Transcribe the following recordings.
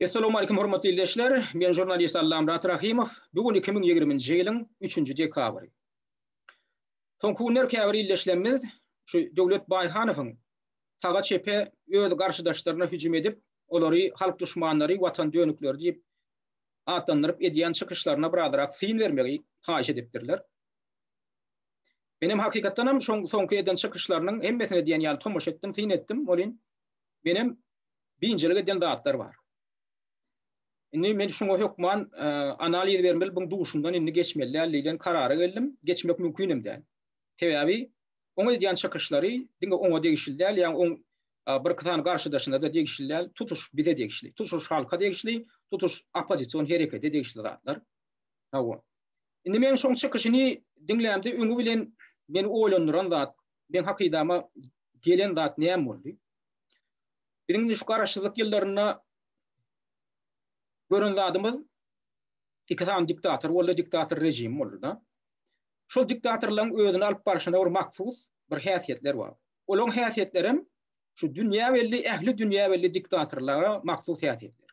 Essalamu aleýkum hormatly ildeşler. Men žurnalist Allamyrat Rahymow. Bu gün 2020-nji ýylyň 3-nji dekabry. Soňky günler käbir ildeşlerimiz şu Döwlet Baýhanowyň saga çepe öz garşydaşlaryna hüjüm edip, olary halk duşmanlary, watan dönükleri diýip atlandyryp edýän çykyşlaryna birazrak syn bermegi haýyş edipdirler. Menem hakykatdanam şoň soňky eden çykyşlarynyň hemmesine diýen ýaly tomaşa etdim, syn etdim welin, menem biynjalyk eden zatlar bar. Indi men şuňa hökman analiz bermeli, buň duşundan indi geçmeli däl diýlen karara geldim. Geçmek mümkinem däl. Sebäbi oň edýän çykyşlary diňe oňa degişli däl, ýagny oň birki sany garşydaşyna-da degişli däl, tutuş bize degişli, tutuş halka degişli, tutuş oppozision herekete degişli zatlar. Hawa. Indi men şoň çykyşyny diňlämde öňi bilen meni oýlandyran zat, meň hakydama gelen zat näme boldy? Biziň indi şu garaşsyzlyk ýyllarynda gören zadymyz iki sany diktator boldy, diktator režimi boldy-da. Şol diktatorlaryň özüni alyp barşyna bir mahsus bir häsiýetler bar. Olaryň häsiýetlerem şu dünýä belli, ähli dünýä belli diktatorlara mahsus häsiýetler.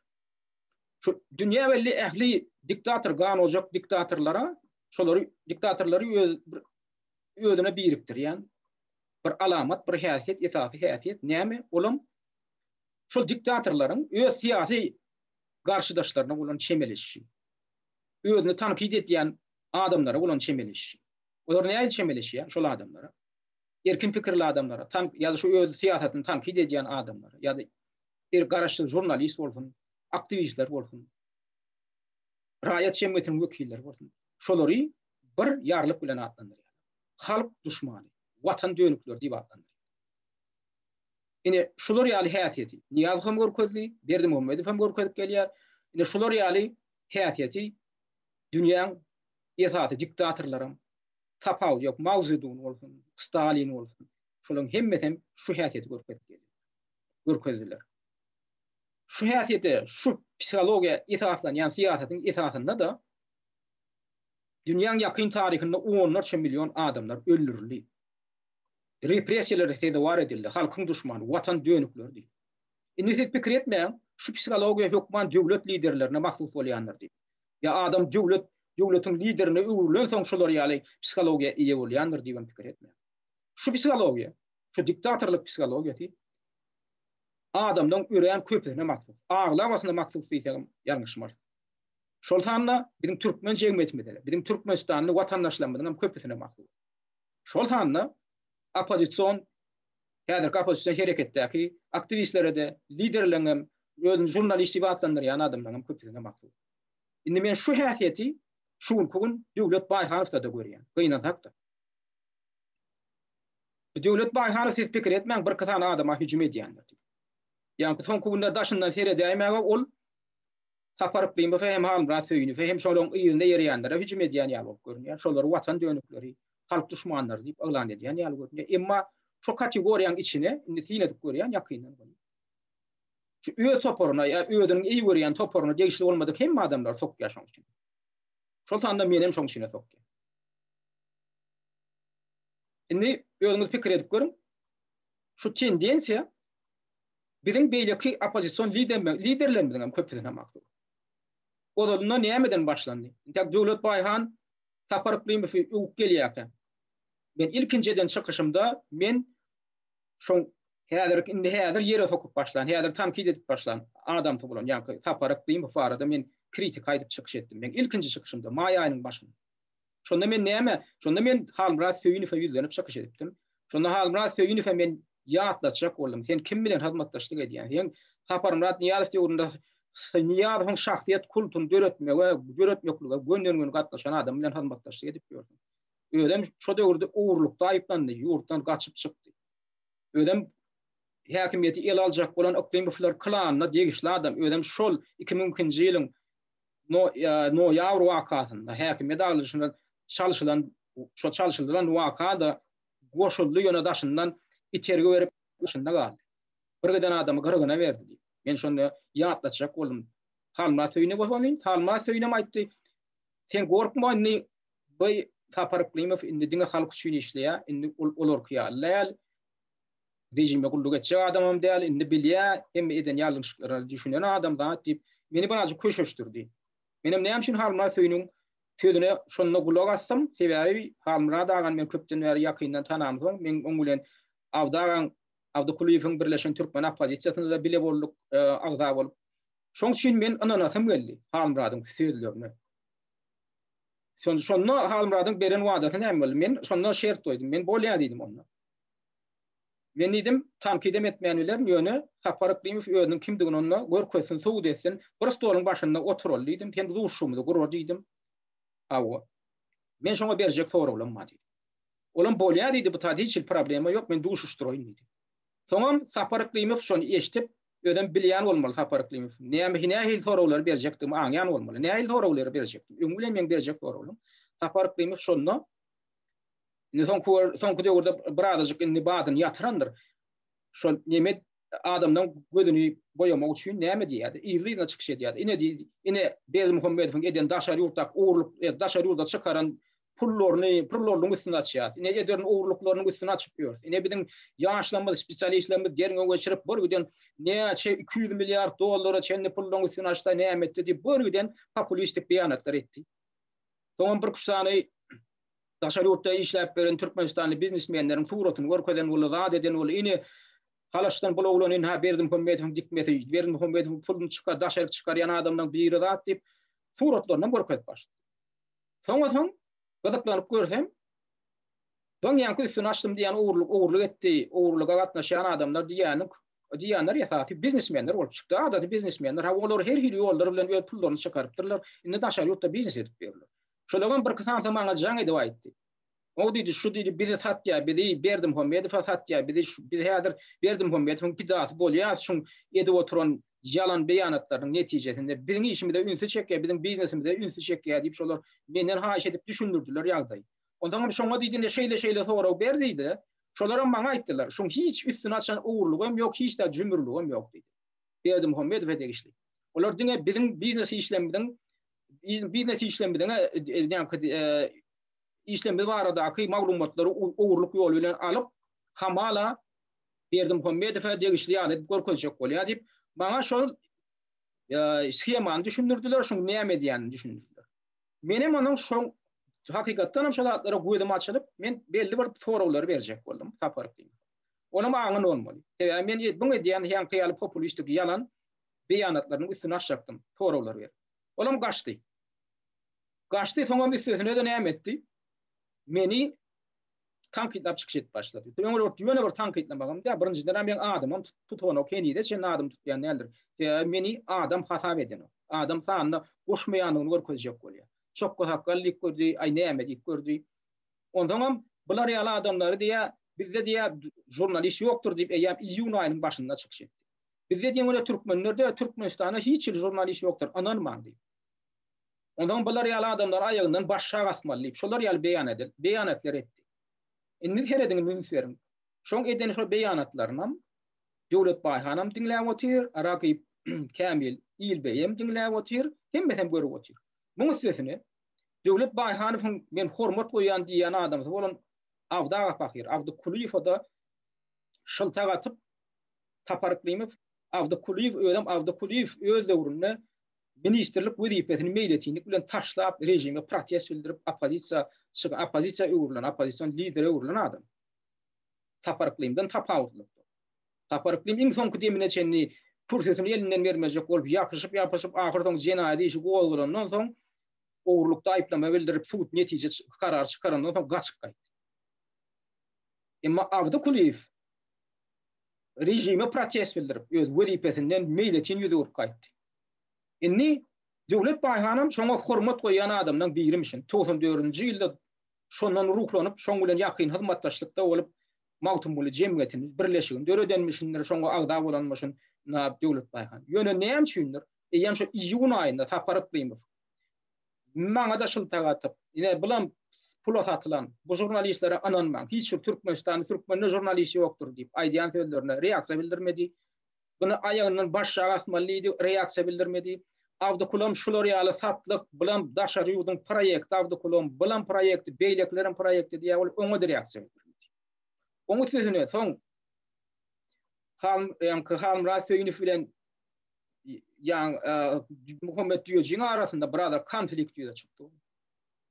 Şu dünýä belli ähli diktator, ganojak diktatorlara, şolary diktatorlary öz bir özüne birikdirýän bir alamat, bir häsiýet, esasy häsiýet näme? Olam şol diktatorlaryň öz syýasy garşydaşlaryna bolan çemeleşişi. Özüni tankyt edýän adamlara bolan çemeleşişi. Olar nähili çemeleşýär şol adamlara? Erkin pikirli adamlara, tank ýa-da şu öz syýasatyny tankyt edýän adamlara ýa-da bir garaşsyz žurnalist bolsun, aktiwistler bolsun, raýat jemgyýetiniň wekilleri bolsun, şolary bir ýarlyk bilen atlandyrýarlar. Halk duşmany, watan dönükleri diýip atlandyrýarlar. Ine, şular ýaly häsiýeti Nyýazow hem görkezdi, Berdimuhamedow hem görkezip gelýär. Ine, şular ýaly häsiýeti dünýäň esasy diktatorlaram tapawudy ýok, Mao Zedun bolsun, Stalin bolsun, şolaryň hemmesem şu häsiýeti görkezip gelýär. Görkezdiler. Şu häsiýete, şu psihologiýa esaslanýan syýasatyň esasynda-da dünýäň ýakyn taryhynda onlarça million adamlar öldürildi. Repressiýalara sezewar edildi, halkyň duşmany, watan dönükleri diýip. Indi siz pikir etmäň, şu psihologiýa hökman döwlet liderlerine mahsus bolýandyr diýip. Ýa adam döwlet, döwletiň liderine öwrülensoň şular ýaly psihologiýa eýe bolýandyr diýibem pikir etmäň. Şu psihologiýa, şu diktatorlyk psihologiýasy adamlaryň örän köpüsine mahsus. Aglabasyna mahsus diýsegem ýalňyşmarys. Şol sanda biziň türkmen jemgyýetimize, biziň türkmenistanly watandaşlarymyzyň hem köpüsine mahsus. Şol sanda oppozision, häzirki oppozision hereketdäki aktiwistlere-de, liderleriň hem, özüni žurnalist diýip atlandyrýan adamlaryň hem köpüsine mahsus. Indi men şu häsiýeti şu günki gün Döwlet Baýhanowda-da görýän, gynansak-da. Döwlet Baýhanow siz pikir etmäň birki sany adama hüjüm edýändir diýip. Ýaňky soňky günler daşyndan seredäýmäge ol Sapar Yklymowa hem Halmyrat Söýünowa hem şolaryň yzynda ýerýänlere hüjüm edýän ýaly bolup görünýär. Şolary watan dönükleri, halk duşmanlary diýip yglan edýän ýaly görünýär. Emma şo kategoriýaň içine indi syn edip görýän ýakyndan görýän. Şu öz toparyna ýa özüniň eý görýän toparyna degişli bolmadyk hemme adamlary sokýar şoň içine. Şol sanda menem şoň içine sokýar. Indi özüňiz pikir edip görüň. Şu tendensiýa biziň beýleki oppozision liderlerimiziň hem köpüsine mahsus. Ozalynda nämeden başlandy? Intäk Döwlet Baýhan Sapar Yklymowy öwüp gelýärkä. Men ilkinji eden çykyşymda men şoň häzir indi häzir ýere sokup başlan, häzir tankyt edip başlan adamsy bolan, ýaňky Sapar Yklymow barada men kritika aýdyp çykyş etdim. Men ilkinji çykyşymda maý aýynyň başynda. Şonda men näme? Şonda men Halmyrat Söýünowa ýüzlenip çykyş edipdim. Şonda Halmyrat Söýünowa men ýatlatjak boldum. Sen kim bilen hyzmatdaşlyk edýäň? Sen Saparmyrat Nyýazow döwründe Nyýazowyň şahsyýet kultuny döretmege, döretmeklige gönden-göni gatnaşan adam bilen hyzmatdaşlyk edip ýörsüň. Özem şo döwürde ogurlykda aýyplandy, ýurtdan gaçyp çykdy. Özem häkimiýeti ele aljak bolan Yklymowlar klanyna degişli adam. Özem şol 2002-nji ýylyň noýabr wakasynda häkimiýet aglyşynda çalşylan şo çalşylan waka-da goşuldy, ýöne daşyndan itergi berip daşynda galdy. Bir giden adamy gyrgyna berdi diýip. Men şonda ýatlatjak boldum. Halmyrat Söýünow bolsa, Halmyrat Söýünem aýtdy. Sen gorkma indi bu Sapar Yklymow indi diňe halk üçin işleýär. Indi ol olarky ýaly däl. Režime gulluk etjek adamam däl, indi bilýär, hemme eden ýalňyşlyklaryna düşünen adam zat diýip. Meni birazjyk köşeşdirdi. Menem näme üçin Halmyrat Söýüniň sözüne şonda gulak asdym? Sebäbi Halmyrat agany men köpden bäri ýakyndan tanamsoň, men oň bilen Abdy agaň, Abdy Kulyýewiň Birleşen Türkmen oppozisiýasynda-da bile bolduk, agza bolup. Şoň üçin men ynanasym geldi Halmyradyň sözlerine. Şonda Halmyradyň beren wadasy näme boldy? Men şonda şert goýdum. Men bolýar diýdim onda. Men diýdim, tankyt hem etmän bilerin, ýöne Sapar Yklymow özüniň kimdigini onda görkezsin, subut etsin. Bir stoluň başynda oturaly diýdim. Sen duşuşygymyzy gura diýdim. Hawa. Men şoňa berjek soraglarym bar diýdim. Olam bolýar diýdi, bu taýda hiç hili problema ýok, men duşuşdyraýyn diýdi. Soňam Sapar Yklymow şony eşidip, özem bilýän bolmaly Sapar Yklymow. Näme, nähili soraglary berjekdigimi aňýan bolmaly. Nähili soraglary berjekdim? Öňi bilen meň berjek soraglarym. Sapar Yklymow şonda indi soňky soňky döwürde birazajyk indi badyny ýatyrandyr. Şol neme adamdan gözüni boýamak üçin näme diýýärdi? Yzly-yzyna çykyş edýärdi. Ine diýdi, ine Berdimuhamedowyň eden daşary ýurtdaky ogurlyk, e, daşary ýurda çykaran pullaryny, pullarynyň üstüni açýar. Ine eden ogurlyklarynyň üstüni açyp ýörüs. Ine biziň ýaşlarymyz, spesialistlerimiz derňew geçirip, bir giden näçe 200 milliard dollara çenli pullaryň üstüni açdy, näme etdi diýip, bir giden populistik beýanatlar etdi. Soňam bir sany daşary ýurtda işläp beren türkmenistanly biznesmenleriň suratyny görkezen boldy, zat eden boldy. Ine Halaşdan bul oglan ynha Berdimuhamedowyň dikmesi, Berdimuhamedowyň puluny çykar, daşaryk çykarýan adamlaryň biri zat diýip, suratlarynam görkezip başlady. Soňa soň gyzyklanyp görsem, soň ýaňky üstüni açdym diýýän ogurlyk, ogurlyk etdi, ogurlyga gatnaşýan adamlar diýýänik, diýýänler esasy biznesmenler bolup çykdy. Adaty biznesmenler, ha olar her hili ýollar bilen öz pullaryny çykarypdyrlar, indi daşary ýurtda biznes edip ýörler. Şolaryň birki sanysy maňa jaň edip aýtdy. O diýdi, şu diýdi, bizi satýar, bizi Berdimuhamedowa satýar, bizi biz häzir Berdimuhamedowyň pidasy bolýarys, şuň edip oturan ýalan beýanatlarynyň netijesinde biziň işimize ünsi çekýär, biziň biznesimize ünsi çekýär diýip, şolar menden haýyş edip düşündirdiler ýagdaýy. Onsoňam şoňa diýdi, indi şeýle-şeýle sorag ber diýdi. Şolaram maňa aýtdylar, şuň hiç üstüni açan ogurlygam ýok, hiç zat jümürligem ýok diýdi. Berdimuhamedowa degişli. Olar diňe biziň biznes işlerimiziň biznes işlerimiziň işlemez baradaky maglumatlary ogurlyk ýoly bilen alyp, hamala Berdimuhamedowa degişli ýaly edip görkezjek bolýar diýip, maňa şol shemany düşündirdiler, şuň näme edýänini düşündirdiler. Menem onuň şoň hakykatdan hem şo zatlara gözüm açylyp, men belli bir soraglary berjek boldum Sapar diýip. Onuň aňyn bolmaly. Sebäbi men buň edýän ýaňky ýaly populistik ýalan beýanatlarynyň üstüni açjakdym, soraglar berip. Olam gaçdy. Gaçdy, soňam üstesine-de näme etdi? Meni tankytlap çykyş edip başlady. Öňe bir ýöne bir tankytlamagam däl, birinjiden meň adymam tutanok, henize çenli adymy tutýan däldir. Sebäbi meni adam hasap edenok. Adam sanyna goşmaýandygyny görkezjek bolýar. Çokga sakgal diýip gördi, aý näme diýip gördi. Onsoňam bular ýaly adamlary diýýär, bizde diýýär žurnalist ýokdur diýip eýýäm iýun aýynyň başynda çykyş etdi. Bizde diýen görä türkmenlerde Türkmenistanda hiç hili žurnalist ýokdur, ynanmaň diýip. Onsoň bular ýaly adamlary aýagyndan başşak asmaly diýip, şolar ýaly beýan edil, beýanatlar etdi. Indi serediň, üns beriň. Şoň eden şo beýanatlarynam Döwlet Baýhanam diňläp otyr, Ragyp Kämil Ilbeýem diňläp otyr, hemmesem görüp otyr. Muň üstesine Döwlet Baýhanowyň men hormat goýýan diýýän adamsy bolan Abdy aga pahyr, Abdy Kulyýewe-de şyltak atyp, Sapar Yklymow, Abdy Kulyýew özem Abdy Kulyýew öz döwründe ministrlik wezipesini meýletinlik bilen taşlap, režime protest bildirip, oppozisiýa çykan, oppozisiýa öwrülen, oppozision lidere öwrülen adam. Sapar Yklymdan tapawutlykda. Sapar Yklym iň soňky demine çenli kürsüsini elinden bermejek bolup, ýapyşyp-ýapyşyp, ahyrsoňy jenaýat işi gozgalandan soň, ogurlykda aýyplama bildirip, sud netije karary çykarandan soň gaçyp gaýtdy. Emma Abdy Kulyýew režime protest bildirip, öz wezipesinden meýletin ýüz öwrüp gaýtdy. Indi Döwlet Baýhanam şoňa hormat goýýan adamlaň birimişin. 94-nji ýylda şondan ruhlanyp, şoň bilen ýakyn hyzmatdaşlykda bolup, Magtymguly jemgyýetini, birleşigini döredenmişindir, şoňa agza bolanmyşyn Döwlet Baýhan. Ýöne näme üçindir, eýýäm şo iýun aýynda Sapar Yklymow maňa-da şyltak atyp, ine bulam pula satylan, bu žurnalistlere ynanmaň, hiç bir Türkmenistanda türkmende žurnalist ýokdur diýip aýdýan sözlerine reaksiýa bildirmedi. Buny aýagyndan başşak asmaly diýdi, reaksiýa bildirmedi. Abdykulam şular ýaly satlyk, bulam daşary ýurduň proýekti Abdykulam, bulam proýekti, beýlekilerem proýekti diýýär, ol oňa-da reaksiýa bildirmedi. Oň üstesine soň Hal, ýaňky Halmyrat Söýünow bilen. ýa Muhammet Düýejiň arasynda biraz konflikt ýüze çykdy.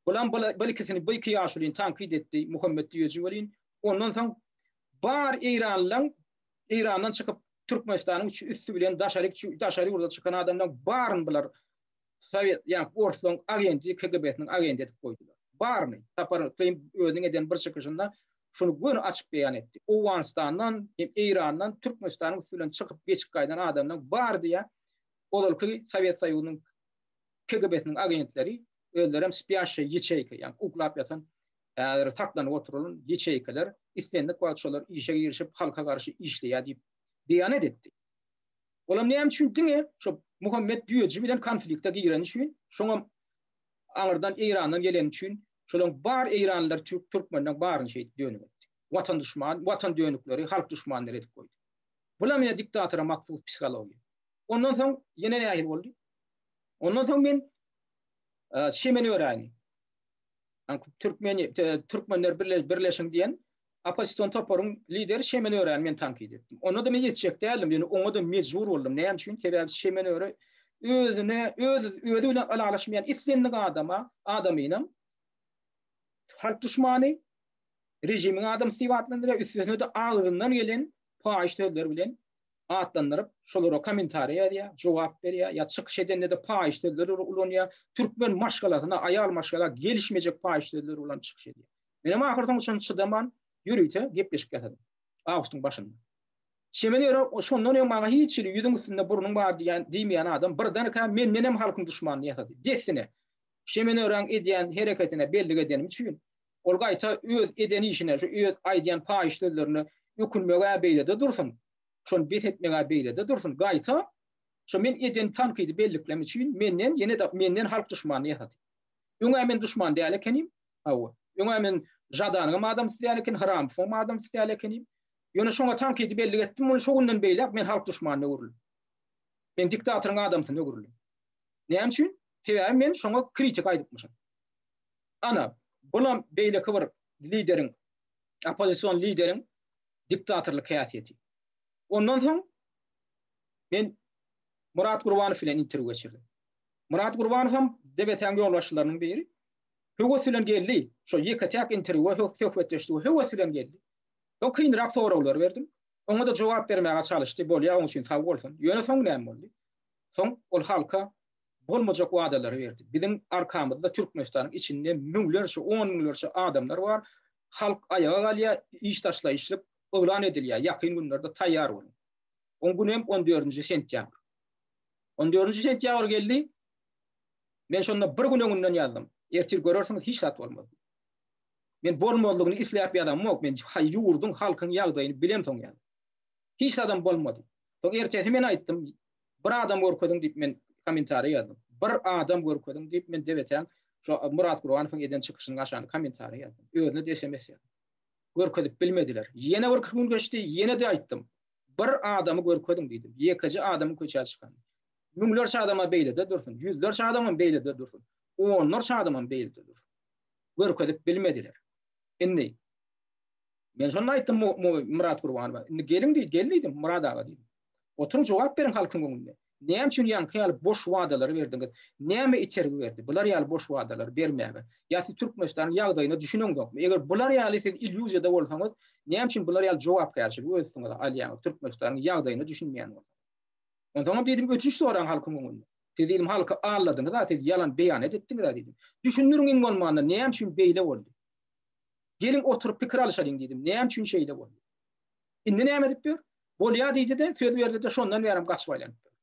Bulam bu ikisini bu iki ýaşulyny tankyt etdi Muhammet Düýeji welin, ondan soň bar eýranlylaň Eýrandan çykyp Türkmenistanyň üsti bilen daşary daşary ýurda çykan adamlaryň baryny bular Sowet, ýa orslaryň agenti, KGB-siniň agenti edip goýdular. Baryny. Sapar Yklym özüniň eden bir çykyşynda şuny göni açyk beýan etdi. Owganystandan hem Eýrandan Türkmenistanyň üsti bilen çykyp geçip gaýdan adamlaryň bary diýýär, ozalky Sowet Soýuzynyň KGB-siniň agentleri, özlerem spýaşşa ýeçeýka, ýagny uklap ýatan, häzir saklanyp oturylan ýeçeýkalar, islendik wagt şolar işe girişip halka garşy işleýär diýip beýan edipdi. Olam näme üçin diňe şo Muhammet Düýeji bilen konflikte gireni üçin, şoňam aňyrdan Eýrandan geleni üçin, şolaň bar eýranlylar türk türkmenleň baryny şeýdip dönük etdi. Watan duşman, watan dönükleri, halk duşmanlary edip goýdy. Bulam ýene diktatora mahsus psihologiýa. Ondan soň ýene nähili boldy? Ondan soň men Çemen Öräni, Türkmen türkmenler birleşiň diýen oppozision toparyň lideri Şemen Öräni men tankyt etdim. Onda-da men etjek däldim, ýöne oňa-da mejbur boldum. Näme üçin? Sebäbi Şemen Öre özüne, öz özi bilen ylalaşmaýan islendik adama, adamynyň halk duşmany, režimiň adamsy diýip atlandyrýar, üstesine-de agzyndan gelen paýyş sözler bilen atlandyryp, şolara kommentariýa ýazýar, jogap berýär, ýa çykyş edende-de paýyş sözleri ulanýar, türkmen maşgalasyna, aýal maşgala gelişmejek paýyş sözleri ulanyp çykyş edýär. Menem ahyrsoňy şony çydaman, ýörite gepleşik ýasadym. Awgustyň başynda. Çemen ýöre şondan öň maňa hiç hili ýüzüň üstünde burnuň bar diýen, diýmeýän adam birdenkä mendenem halkyň duşmanyny ýasady. Dessine. Çemen öräň edýän hereketine bellik edenim üçin, ol gaýta öz eden işine, şu öz aýdýan paýyş sözlerine ökünmeg-ä beýlede dursun, şony bes etmeg-ä beýlede dursun, gaýta şo men eden tankydy belliklem üçin menden ýene-de menden halk duşmanyny ýasady. Öň-ä men duşman däl ekenim, hawa. Öň-ä men Žadanyňam adamsy däl eken, Hramowyňam adamsy däl ekenim. Ýöne şoňa tankydy bellik etdim, ony şo günden beýläk men halk duşmanyna öwrüldim. Men diktatoryň adamsyna öwrüldim. Näme üçin? Sebäbi men şoňa kritika aýdypmyşym. Ana, bulam beýleki bir lideriň, oppozision lideriň diktatorlyk häsiýeti. Ondan soň men Murat Gurbanow bilen interwýu geçirdim. Murat Gurbanow hem DBT-niň ýolbaşçylarynyň biri. Höwes bilen geldi. Şo ýeke-täk interwýua söhbetdeşlige höwes bilen geldi. Soň kynrak soraglar berdim. Oňa-da jogap bermäge çalyşdy. Bolýar, oň üçin sag bolsun. Ýöne soň näme boldy? Soň ol halka bolmajak wadalary berdi. Biziň arkamyzda Türkmenistanyň içinde müňlerçe, on müňlerçe adamlar bar. Halk aýaga galýar, iş taşlaýyşlyk yglan edilýär. Ýakyn günlerde taýýar boluň. Oň güni hem on dördünji sentýabr. On dördünji sentýabr geldi. Men şonda bir gün öňünden ýazdym. Ertir görersiňiz hiç zat bolmaz. Men bolmazlygyny isläp ýazamok. Men ýurduň, halkyň ýagdaýyny bilemsoň ýazdym. Hiç zadam bolmady. Soň ertesi men aýtdym, bir adam görkeziň diýip men kommentariýa ýazdym. Bir adam görkeziň diýip men DBT-niň şo Murat Gurbanowyň eden çykyşynyň aşagyna kommentariýa ýazdym. Özüne-de SMS ýazdym. Görkezip bilmediler. Ýene bir gün geçdi, ýene-de aýtdym. Bir adamy görkeziň diýdim. Ýekeje adamyň köçä çykanyny. Müňlerçe adam-a beýlede dursun, ýüzlerçe adamam beýlede dursun, onlarça adamam beýlede dursun. Görkezip bilmediler. Indi men şonda aýtdym Myrat Gurbanowa, indi geliň diýdi, gel diýdim, Myrat aga diýdim. Oturyň jogap beriň halkyň öňünde. Näme üçin ýaňky ýaly boş wadalary berdiňiz? Näme itergi berdi bular ýaly boş wadalary bermäge? Ýa siz Türkmenistanyň ýagdaýyna düşüneňzokmy? Eger bular ýaly siz illýuziýada bolsaňyz, näme üçin bular ýaly jogapkärçiligi öz üstüňize alýaňyz Türkmenistanyň ýagdaýyna düşünmeýän bolsaňyz? Onsoňam diýdim, ötünç soraň halkyň öňünde. Siz diýdim, halky aldadyňyz-a, siz ýalan beýanat etdiňiz-a diýdim. Düşündiriň iň bolmanda, näme üçin beýle boldy? Geliň oturyp pikir alyşalyň diýdim. Näme üçin şeýle boldy? Indi näme edip ýör? Bolýa diýdi-de, söz berdi-de, şondan bärem gaçyp aýlanyp ýör.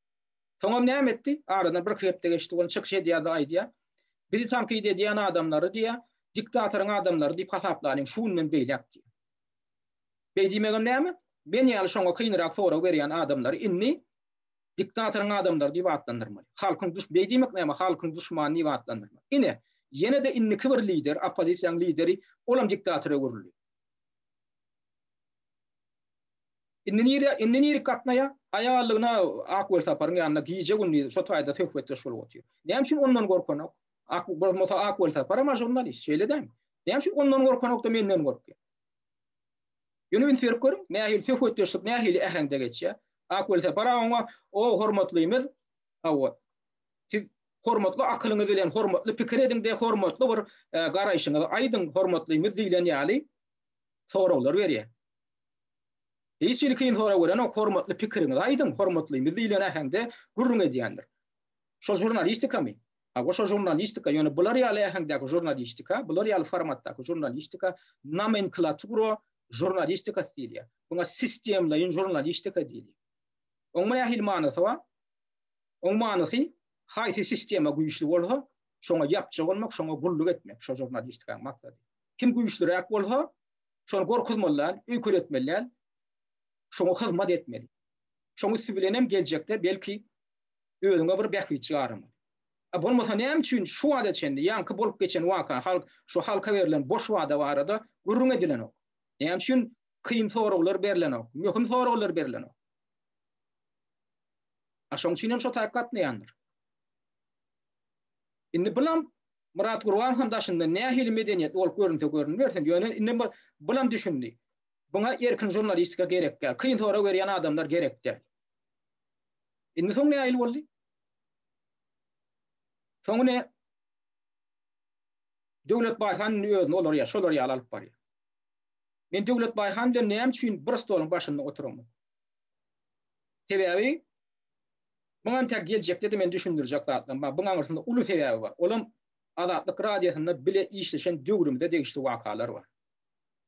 Soňam näme etdi? Aradan birki hepde geçdi, ol çykyş edýär-de aýdýar. Bizi tankyt edýän adamlary diýýär, diktatoryň adamlary diýip hasaplalyň şu günden beýläk diýýär. Beý diýmegem näme? Men ýaly şoňa kynrak sorag berýän adamlary indi diktatoryň adamlary diýip atlandyrmaly. Halkyň düş beý diýmek näme? Halkyň duşmany diýip atlandyrmaly. Ine, ýene-de indiki bir lider, oppozisiýanyň lideri, olam diktatora öwrüldi. Indi nirä, indi nirik gatnaýar? Aýallygyna Ak Welsaparyň ýanynda gije-gündiz şo taýda söhbetdeş bolup otyr. Näme üçin ondan gorkanok? Ak bolmasa Ak Welsaparam-a žurnalist, şeýle dälmi? Näme üçin ondan gorkanok-da menden gorkýar? Ýöne üns berip görüň, nähili söhbetdeşlik nähili äheňde geçýär. Ak Welsapar aga oňa, O, hormatlymyz, Hawa. Siz hormatly akylyňyz bilen hormatly pikir ediň-de, hormatly bir e, garaýşyňyzy aýdyň, hormatlymyz diýlen ýaly soraglar berýär. Hiç hili kyn sorag berenok, hormatly pikiriňizi aýdyň, hormatlymyz diýlen äheňde gürrüň edýändir. Şol žurnalistikamy? Hawa, şol žurnalistika, ýöne bular ýaly äheňdäki žurnalistika, bular ýaly formatdaky žurnalistika nomenklatura žurnalistikasy diýilýär. Buňa sistemleýin žurnalistika diýilýär. Oň nähili manysy bar? Oň manysy haýsy sistema güýçli bolsa, şoňa ýapja bolmak, şoňa gulluk etmek, şo žurnalistikanyň maksady. Kim güýçliräk bolsa, şony gorkuzmaly däl, öýkeletmeli däl, şoňa hyzmat etmeli. Şoň üsti bilen hem geljekde belki özüňe bir bähbit çykarmaly. A bolmasa näme üçin şu wada çenli ýaňky bolup geçen waka, halk şu halka berlen boş wada barada gürrüň edilenok? Näme üçin kyn soraglar berlenok, möhüm soraglar berlenok? A şoň üçin hem şo taýyp gatnaýandyr. Indi bulam Myrat Gurbanow hem daşyndan nähili medeniýetli bolup görünse görünbersin, ýöne indi bulam düşündi. Buňa erkin žurnalistika gerek däl, kyn sorag berýän adamlar gerek däl. Indi soň nähili boldy? Soň ine Döwlet Baýhan indi özüni olar ýa şolar ýaly alyp barýar. Men Döwlet Baýhan bilen näme üçin bir stoluň başynda oturamok? Sebäbi muňa entek geljekde-de men düşündirjek zatlarym bar. Buň aňyrsynda uly sebäbi bar. Olam Azatlyk Radiosynda bile işleşen döwrümize degişli wakalar bar.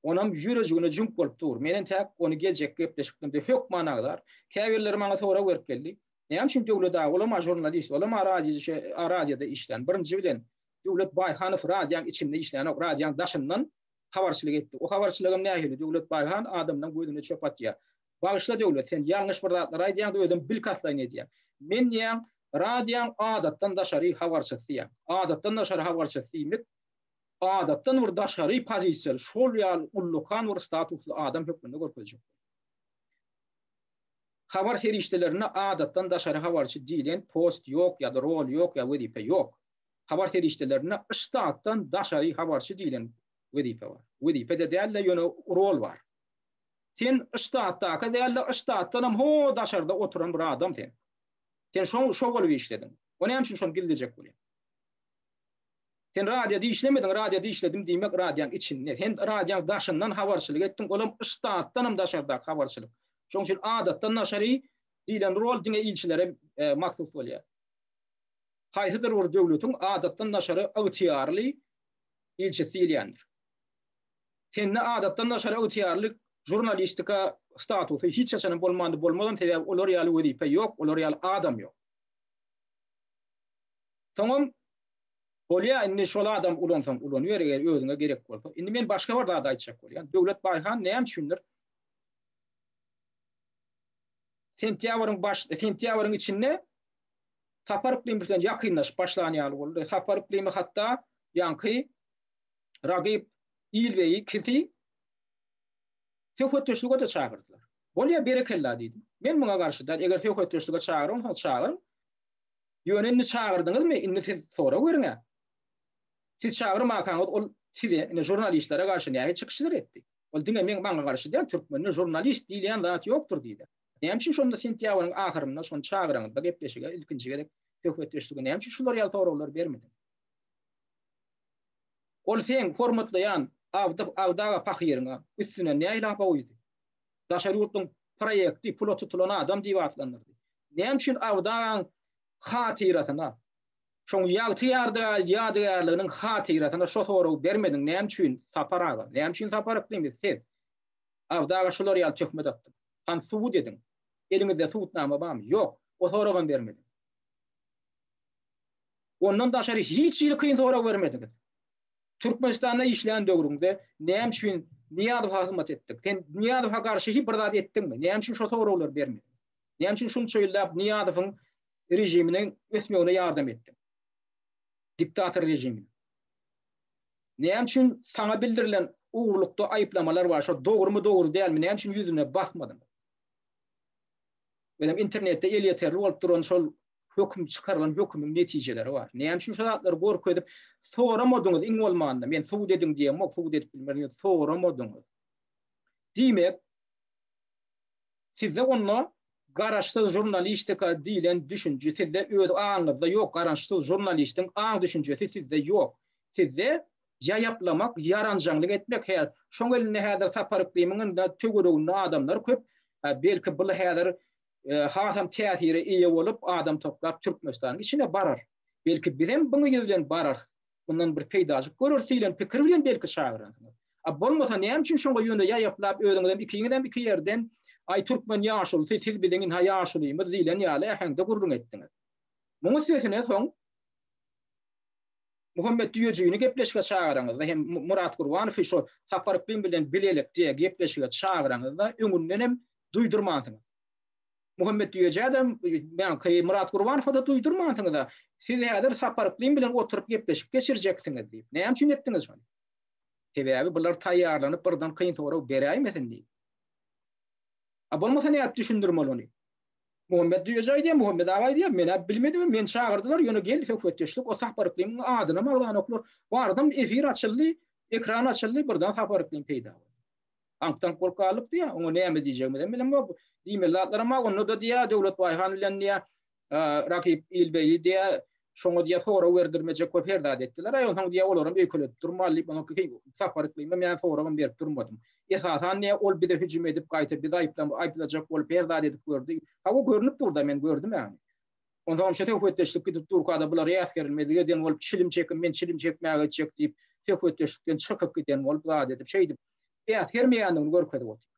Onam ýürejigine jüňk bolup dur. Men entäk ony geljekki gepleşiklerimde hökman agzar. Käbirleri maňa sorag berip geldi. Näme üçin Döwlet aga, olam-a žurnalist, olam-a radioda işlän. Birinji bilen, Döwlet Baýhanow radiýaň içinde işlänok, radiýaň daşyndan habarçylyk etdi. O habarçylygam nähili? Döwlet Baýhan adamlaň gözüne çöp atýar. Bagyşla Döwlet, sen ýalňyş bir zatlar aýdýaň-da, özem bilkastlaýyn edýäň. Men diýýän, radiýaň adatdan daşary habarçysy diýýän. Adatdan daşary habarçysy diýmek, adatdan bir daşary pozisiýaly, şol ýaly ullakan bir statusly adam hökmünde görkezjek. Habar serişdelerinde adatdan daşary habarçy diýlen post ýok ýa-da rol ýok ýa wezipe ýok. Habar serişdelerinde ştatdan daşary habarçy diýlen wezipe bar. Wezipe-de däl-de, ýöne rol bar. Sen ştatdaky däl-de, ştatdanam ho daşarda oturan bir adam sen. Sen şo şo bolup işlediň. O näme üçin şony gizlejek bolýar? Sen radioda işlemediň, radioda işledim diýmek radioň içinde. Sen radioň daşyndan habarçylyk etdiň, olam ştatdanam daşardaky habarçylyk. Şonuň üçin adatdan daşary diýlen rol diňe ilçilere e, mahsus bolýar. Haýsydyr bir döwletiň adatdan daşary ygtyýarly ilçisi diýilýändir. Sende adatdan daşary ygtyýarly žurnalistika statusy hiç haçanam bolmandy, bolmazam, sebäbi olar ýaly wezipe ýok, olar ýaly adam ýok. Soňam bolýa indi şol adam ulansaň ulanyber eger özüňe gerek bolsa. Indi men başga bir zat aýtjak bolýan. Döwlet Baýhan näme üçindir? Sentýabryň baş sentýabryň içinde Sapar Yklymy bilen ýakynlaşyp başlan ýaly boldy. Sapar Yklymy hatda ýaňky Ragyp Ilbeýi kisi söhbetdeşlige-de çagyrdylar. Bolýa berekella diýdim. Men muňa garşy däl. Eger söhbetdeşlige çagyransoň çagyryň. Ýöne indi çagyrdyňyzmy, indi siz sorag beriň-ä. Siz çagyrmakaňyz ol size, ine žurnalistlere garşy nähili çykyşlar etdi? Ol diňe meň maňa garşy däl, türkmende žurnalist diýilýän zat ýokdur diýdi. Näme üçin şonda sentýabryň ahyrynda şony çagyraňyzda gepleşige ilkinji gezek söhbetdeşlige näme üçin şular ýaly soraglary bermediňiz? Ol seň hormatlaýan Abdy Abdy aga pahyryňa üstüne nähili hapa guýdy? Daşary ýurtlyň proýekti pula tutulan adam diýip atlandyrdy. Näme üçin Abdy agaň hatyrasyna, şoň ýagty ýadygärliginiň hatyrasyna şo soragy bermediň? Näme üçin Sapar aga? Näme üçin Sapar Yklymy siz Abdy aga şular ýaly töhmet atdyň? Hany subut ediň. Eliňizde subutnama barmy? Ýok. O soragam bermediň. Ondan daşary hiç hili kyn sorag bermediňiz. Türkmenistanda işlän döwrüňde näme üçin Nyýazowa hyzmat etdiň? Sen Nyýazowa garşy hiç bir zat etdiňmi? Näme üçin şo soraglary bermediň? Näme üçin şunça ýyllap Nyýazowyň režiminiň ösmegine ýardam etdiň? Diktator režimine. Näme üçin saňa bildirilen ogurlykda aýyplamalar bar, şo dogrumy dogry dälmi, näme üçin ýüzüne basmadyň? Menem internetde elýeterli bolup duran şol höküm çykarylan hökümiň netijeleri bar. Näme üçin şu zatlary görkezip soramadyňyz iň bolmanda men subut ediň diýemok, subut edip bilmerin, soramadyňyz. Diýmek, sizde onda Garaşsyz žurnalistika diýlen düşünje sizde öz aňyňyzda ýok, garaşsyz žurnalistiň aň düşünjesi sizde ýok. Sizde ýaýaplamak, ýaranjaňlyk etmek, hä, şoň elinde häzir Sapar Yklymyň ynda töwereginde adamlar köp, belki bul häzir hasam täsire eýe bolup, adam toplap Türkmenistanyň içine barar. Belki bizem buň yzy bilen bararys. Mundan bir peýdajyk göreris diýlen pikir bilen belki çagyransyňyz. A bolmasa näme üçin şoňa ýöne ýaýaplap özüňizem ikiňizem iki ýerden aý türkmen ýaşulusy siz biziň ynha ýaşulymyz diýlen ýaly äheňde gürrüň etdiňiz. Muň üstesine soň Muhammet Düýejigini gepleşige çagyraňyzda hem Myrat Gurbanowy şo Sapar Yklym bilen bilelikde gepleşige çagyraňyzda öňündenem duýdurmansyňyz. Muhammet Düýejä-de, ýaňky Myrat Gurbanowa-da duýdurmansyňyz-a, siz häzir Sapar Yklym bilen oturyp gepleşik geçirjeksiňiz diýip. Näme üçin etdiňiz şony? Sebäbi bular taýýarlanyp birden kyn sorag beräýmesin diýip. A bolmasa nädip düşündirmeli ony? Muhammet Düýeji aýdýar, Muhammet aga aýdýar, men-ä bilmedim, meni çagyrdylar, ýöne gel söhbetdeşlik, o Sapar Yklymyň adynam agzanoklar. Bardym, efir açyldy, ekran açyldy, birden Sapar Yklym peýda boldy. Aňk-taňk bolup galdyk diýýär. Oňa näme diýjegimizem bilemok. Diýmeli zatlaram bar. Onda-da diýýär, Döwlet Baýhan bilen diýýär, Rakyp Ilbeýli diýýär, şoňa diýýär, sorag berdirmejek bolup her zat etdiler. Aý, onsoň diýýär, olaram öýkeledip durmaly diýip, onuň Sapar Yklymam ýa soragam berip durmadym. Esasan diýýär, ol bize hüjüm edip, gaýta bizi aýyplajak bolup her zat edip gördi. Hawa, görnüp dur-da, men gördüm ýagny. Onsoňam şu söhbetdeşlik gidip durka-da bular äsgerilmezlik eden bolup, çilim çekin, men çilim çekmäge gitjek diýip, söhbetdeşlikden çykyp giden bolup zat edip, şeýdip äsgermeýändigini görkezip otyr.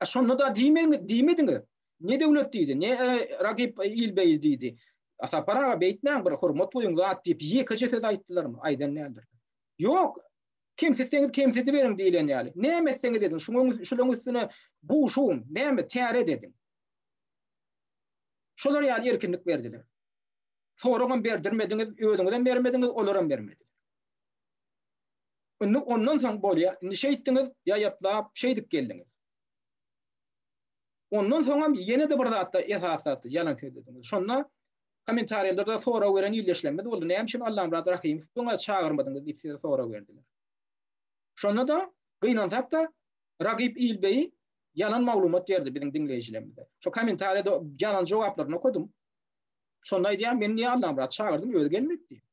A şonda-da diýmediňiz. Ne Döwlet diýdi, ne Ragyp Ilbeýli diýdi. A Sapar aga beýtmäň, bir hormat goýuň zat diýip, ýekeje söz aýtdylarmy? Aýdan däldirler. Ýok, kemsitseňiz kemsidiberiň diýlen ýaly. Näme etseňiz ediň, şulaň üstüne buşugyň, näme, täret ediň. Şolar ýaly erkinlik berdiler. Soragam berdirmediňiz, özüňizem bermediňiz, olaram bermediler. Indi ondan soň bolýar. Indi şeýtdiňiz, ýaýaplap, şeýdip geldiňiz. Ondan soňam ýene-de bir zatda esasy zatda ýalan sözlediňiz. Şonda kommentariýalarda sorag beren ildeşlerimiz boldy. Näme üçin Allamyrat Rahymowy öňe çagyrmadyňyz diýip size sorag berdiler. Şonda-da gynansak-da Ragyp Ilbeý ýalan maglumat berdi biziň diňleýjilerimize. Şo kommentariýada ýazan jogaplaryny okadym. Şonda aýdýar, men niýe Allamyrat çagyrdym, özi gelmedi diýip.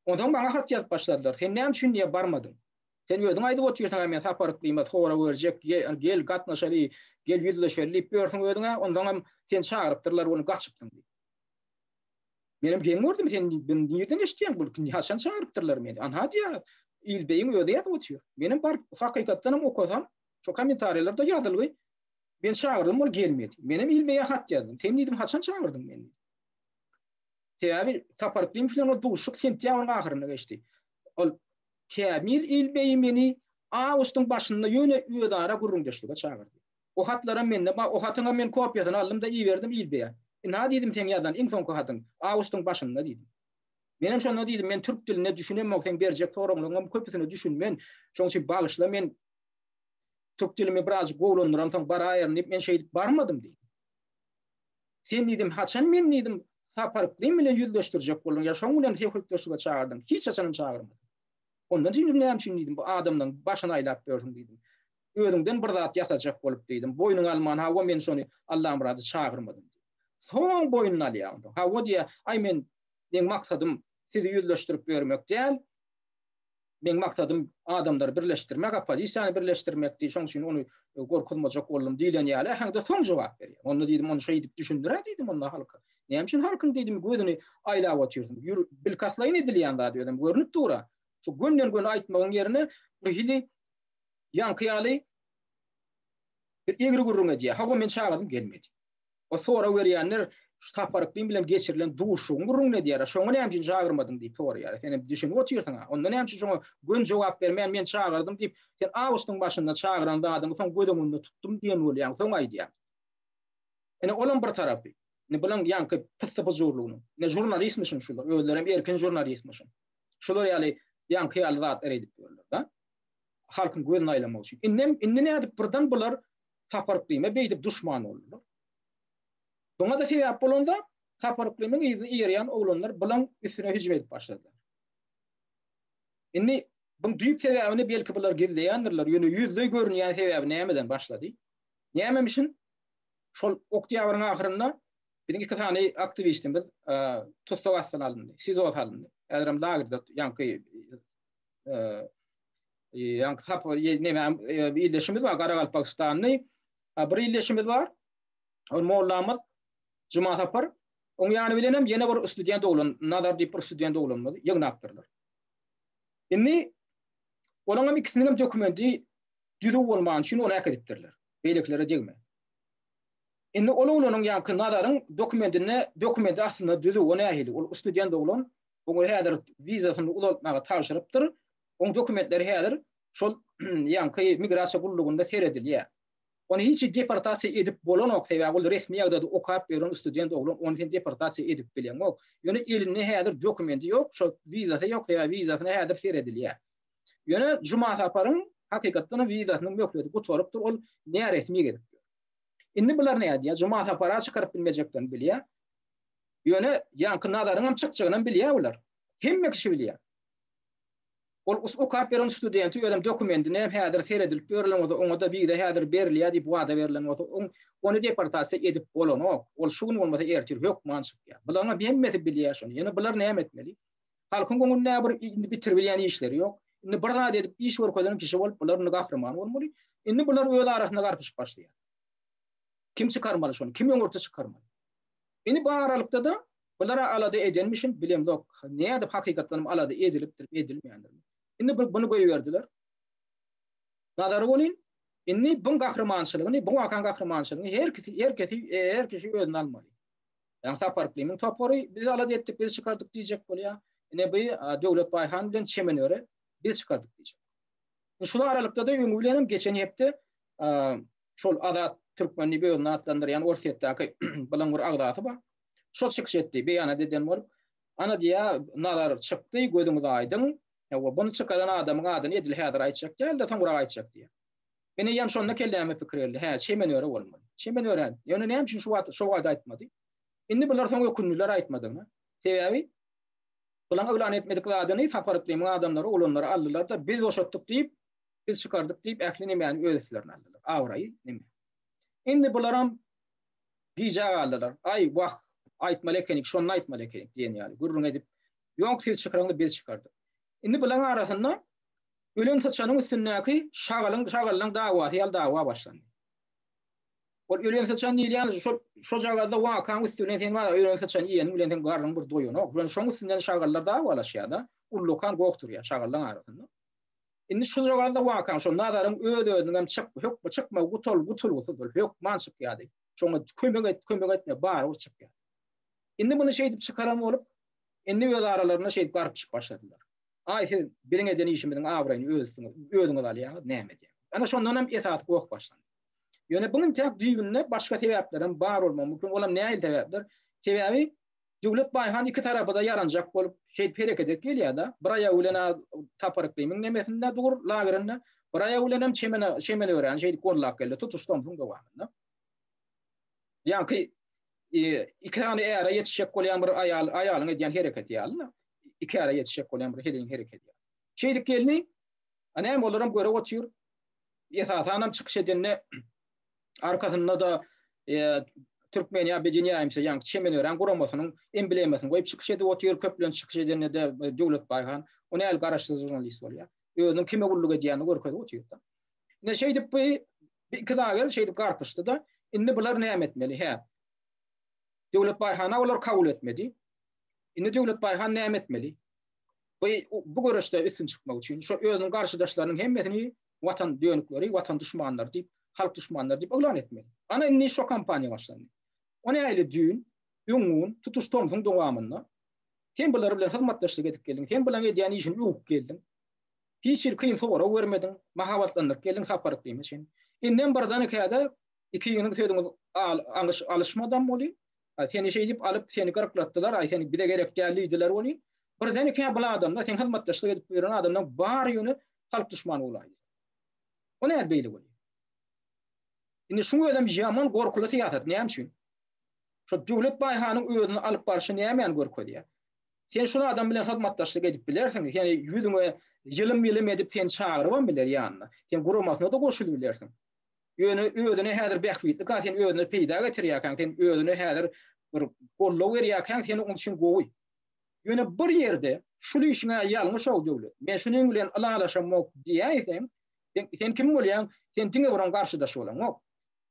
Onsoň maňa hat ýazyp başladylar. Sen näme üçin niýe barmadyň? Sen özüň aýdyp otyrsyň-a men Sapar Yklyma sorag berjek, gel gatnaşaly, gel ýüzleşeli diýip ýörsüň özüň-ä, onsoňam seni çagyrypdyrlar, ony gaçypsyň diýip. Menem geň gördüm, sen nirden eşitýäň bu, haçan çagyrypdyrlar meni? Anha diýýär, Ilbeýiň özi ýazyp otyr. Menem baryp hakykatdanam okasam, şo kommentariýalarda ýazylgy, men çagyrdym, ol gelmedi. Menem Ilbeýe hat ýazdym. Sen diýdim, haçan çagyrdyň meni? Sebäbi Sapar Yklimow bilen ol duşuşyk sentýabryň ahyrynda geçdi. Ol Kämil Ilbeýi meni awgustyň başynda ýöne özara gürrüňdeşlige çagyrdy. O hatlaram mende bar. O hatyňam men kopiýasyny aldym-da iberdim Ilbeýe. Ynha diýdim seň ýazan iň soňky hatyň, awgustyň başynda diýdim. Menem şonda diýdim, men türk diline düşünemok, seň berjek soraglaryňam köpüsine düşünmen. Şoň üçin bagyşla men türk dilimi birazjyk gowulandyramsoň baraýaryn diýip men şeýdip barmadym diýdim. Sen diýdim, haçan men diýdim, Sapar Yklym bilen ýüzleşdirjek bolduň ýa şoň bilen söhbetdeşlige çagyrdyň? Hiç haçanam çagyrmadym. Ondan diýdim, näme üçin diýdim, bu adamlaň başyny aýlap ýörsüň diýdim. Özüňden bir zat ýasajak bolup diýdim. Boýnuňa alman, hawa men şony Allamyrady çagyrmadym diýdim. Soň boýnuna alýar onsoň. Hawa diýýär, aý men meň maksadym sizi ýüzleşdirip ýörmek däl. Meň maksadym adamlary birleşdirmek, oppozisiýany birleşdirmek diý, şoň üçin ony gorkuzmajak boldum diýlen ýaly äheňde soň jogap berýär. Onda diýdim, ony şeýdip düşündir-ä diýdim onda halka. Näme üçin halkyň diýdim gözüni aýlap otyrsyň? Ýür, bilkastlaýyn edilýän zat özem görnüp dur-a. Şu gönden-göni aýtmagyň ýerine bir hili ýaňky ýaly bir egri gürrüň edýär. Hawa men çagadym gelmedi. O sorag berýänler şu Sapar Yklym bilen geçirilen duşuşygyň gürrüňini edýärler. Şoňa näme üçin çagyrmadyň diýip soraýar. Sen hem düşünip otyrsyň-a. Onda näme üçin şoňa göni jogap bermän men çagyrdym diýip, sen awgustyň başynda çagyran zadyňy soň göz öňünde tutdum diýen bolýaň, soň aýdýaň. Ine olam bir tarapy. Ine bulaň ýaňky pyssy-pyjurlygynyň. Ine žurnalistmişin şular, özlerem erkin žurnalistmişin. Şular ýaly ýaňky ýaly zatlar edip ýörler-de. Halkyň gözüni aýlamak üçin. Indem indi nädip birden bular Sapar Yklyma beýdip duşman boldular. Buňa-da sebäp bolan zat, Sapar Yklymyň yzyny eýerýän oglanlar bulaň üstüne hüjüm edip başladylar. Indi buň düýp sebäbini belki bular gizleýändirler, ýöne ýüzleý görünýän sebäbi nämeden başlady? Nämemişin? Şol oktýabryň ahyrynda biziň iki sany aktiwistimiz tussag astyna alyndy, SIZO salyndy. Häzirem lagerde ýaňky ýaňky sap neme ildeşimiz bar, Garagalpagystanly bir ildeşimiz bar. Ol mollamyz Juma Sapar. Oň ýany bilen hem ýene bir student oglan, Nazar diýip bir student oglanymyzy ýygnapdyrlar. Indi olaň hem ikisiniň hem dokumenti düzüw bolmany üçin ony äkidipdirler. Beýlekilere degme. Indi ol oglanyň ýaňky Nazaryň dokumentinde dokumenti aslynda düzüw, o nähili? Ol student oglan, oňa häzir wizasyny uzaltmaga tabşyrypdyr. Oň dokumentleri häzir şol ýaňky migrasiýa gullugynda seredilýär. Ony hiç deportasiýa edip bolanok, sebäbi ol resmi ýagdaýda okap ýören student oglan, ony sen deportasiýa edip bileňok. Ýöne elinde häzir dokumenti ýok, şol wizasy ýok, sebäbi wizasyna häzir seredilýär. Ýöne Juma Saparyň hakykatdan hem wizasynyň möhleti gutarypdyr, ol näresmi gezip ýör. Indi bular nädýär? Juma Sapara çykaryp bilmejeklerini bilýär. Ýöne ýaňky Nazaryň hem çykjagyny hem bilýär bular. Hemme kişi bilýär. Ol okap ýören studenti özem dokumentine hem häzir seredilip ýörülen bolsa, oňa-da wiza häzir berilýär diýip wada berlen bolsa, oň ony deportasiýa edip bolanok. Ol şu gün bolmasa ertir hökman çykýar. Bularyň hem hemmesi bilýär şony. Ýöne bular näme etmeli? Halkyň öňünde bir indi bitiribilýän işleri ýok. Indi bir zat edip iş görkezen kişi bolup bular indi gahryman bolmaly. Indi bular öz arasynda garpyşyp başlaýar. Kim çykarmaly şony? Kim öňürti çykarmaly? Indi bu aralykda-da Bulara alada edenmişin, bilemzok. Nädip hakykatdanam alada edilipdir, edilmändir. Indi bu buny goýberdiler. Nazary welin, indi buň gahrymançylygyny, bu wakaň gahrymançylygyny her kisi, her kesi, her kişi özüne almaly. Ýagny Sapar Yklymyň topary biz alada etdik, biz çykardyk diýjek bolýar. Ine bu Döwlet Baýhan bilen Çemen öre biz çykardyk diýjek. Şul aralykda-da öňi bilen hem geçen hepde şol Azat Türkmen diýip özüni atlandyrýan Orsýetdäki bilen bir agzasy bar. Şol çykyş etdi, beýanat eden bolup, Ana diýýär, Nazar çykdy, gözüňiz aýdyň. Hawa, buny çykaran adamyň adyny edil häzir aýtjak däl-de, soňrak aýtjak diýýär. Men eýýäm şonda kelläme pikir geldi, hä, Çemen öre bolmaly. Çemen öre, ýöne näme üçin şu wagt, şo wagt aýtmady? Indi bular soň ökündiler aýtmadygyna. Sebäbi bulaň yglan etmedik zadyny Sapar Yklymyň adamlary, oglanlary aldylar-da, biz boşatdyk diýip, biz çykardyk diýip, ähli nemäni öz üstlerine aldylar. Abraýy, neme. Indi bularam Gijä galdylar. Aý, wah, aýtmaly ekenik, şonda aýtmaly ekenik diýen ýaly gürrüň edip, Ýok, siz çykaryňda biz çykardyk. Indi bulaň arasynda ölen syçanyň üstündäki şagalyň, şagallaň dawasy ýaly dawa başlandy. Ol ölen syçan diýilýän şol şojagazda wakaň üsti bilen sen bar ölen syçan iýeniň bilen seň garnyň bir doýanok. Ýöne şoň üstünden şagallar dawalaşýar-da, ullakan goh turýar şagallaň arasynda. Indi şujagazda wakaň şo Nazaryň öz-özüniňem çyk, hökma çykmagy gutul, gutulgysyz ol hökman çykýardy. Şoňa kömek et, kömek etme, barybir çykýar. Indi muny şeýdip çykaran bolup, indi öz aralarynda şeýdip garpyşyp başladylar. Aý siz biziň eden işimiziň abraýyny öz üstüňiz, özüňiz alýaňyz, näme edýäňiz? Ana şondan hem esasy goh başlandy. Ýöne buň intäk düýbünde başga sebäpler hem bar bolmagy mümkin. Olam nähili sebäpler? Sebäbi Döwlet Baýhan iki tarapa-da ýaranjak bolup, şeýdip hereket edip gelýär-de. Bir aýagy bilen-ä Sapar Yklymyň nemesinde dur, lagerinde, bir aýagy bilenem çemene, çemenöräni şeýdip gollap geldi, tutuş tomsuň dowamynda. Ýaňky iki sany äre ýetişjek bolýan bir aýal, aýalyň edýän hereketi ýaly-da. Iki äre ýetişjek bolýan bir heleýiň hereketi ýaly. Şeýdip geldi. A näme olaram görüp otyr. Esasanam çykyş edende Arkasynda-da Türkmeniýa Bedinýaýymsa ýaňky Çemenören guramasynyň emblemasyny goýup çykyş edip otyr. Köplenç çykyş edende-de Döwlet Baýhan, o nähili garaşsyz žurnalist bolýar. Özüniň kime gulluk edýänini görkezip otyr-da. Ine şeýdip bu iki lager şeýdip garpyşdy-da, indi bular näme etmeli? Hä. Döwlet Baýhana olar kabul etmedi. Indi Döwlet Baýhan näme etmeli? Bu bu göreşde üstün çykmak üçin şo özüniň garşydaşlarynyň hemmesini watan dönükleri, watan duşmanlary diýip, halk duşmanlary diýip yglan etmeli. Ana indi şo kampaniýa başlandy. O nähili düýn, öňňun, tutuş tomsuň dowamynda sen bular bilen hyzmatdaşlyk edip geldiň, sen bulaň edýän işini öwüp geldiň. Hiç hili kyn sorag bermediň, mahabatlandyryp geldiň Sapar Yklyma çenli. Indem birden ikäde ikiňiziň sözüňiz alyşmadam bolýar. Seni şeýdip alyp, seni gyrklatdylar, aý sen bize gerek däl diýdiler welin, birden-ikä bul adamlar, sen hyzmatdaşlyk edip ýören adamlaryň bary ýöne halk duşmany bolaýdy. O nädip beýle bolýar? Indi şuň özem ýaman gorkuly syýasat, näme üçin? Şo Döwlet Baýhanyň özüni alyp barşy nämäni görkezýär? Sen şul adam bilen hyzmatdaşlyk edip bilersiň, seni ýüzüňe ýylym-ýylym edip seni çagyrybam biler ýanyna. Sen guramasyna-da goşulyp bilersiň. Ýöne özüne häzir bähbitli ka sen özüne peýda getirýärkäň, sen özüne häzir bir goldaw berýärkäň sen onuň üçin gowy. Ýöne bir ýerde şul işiň-ä ýalňyş-ow Döwlet, men şunuň bilen ylalaşamok diýäýseň, sen, sen kim bolýaň? Sen diňe bir oň garşydaşy bolaňok.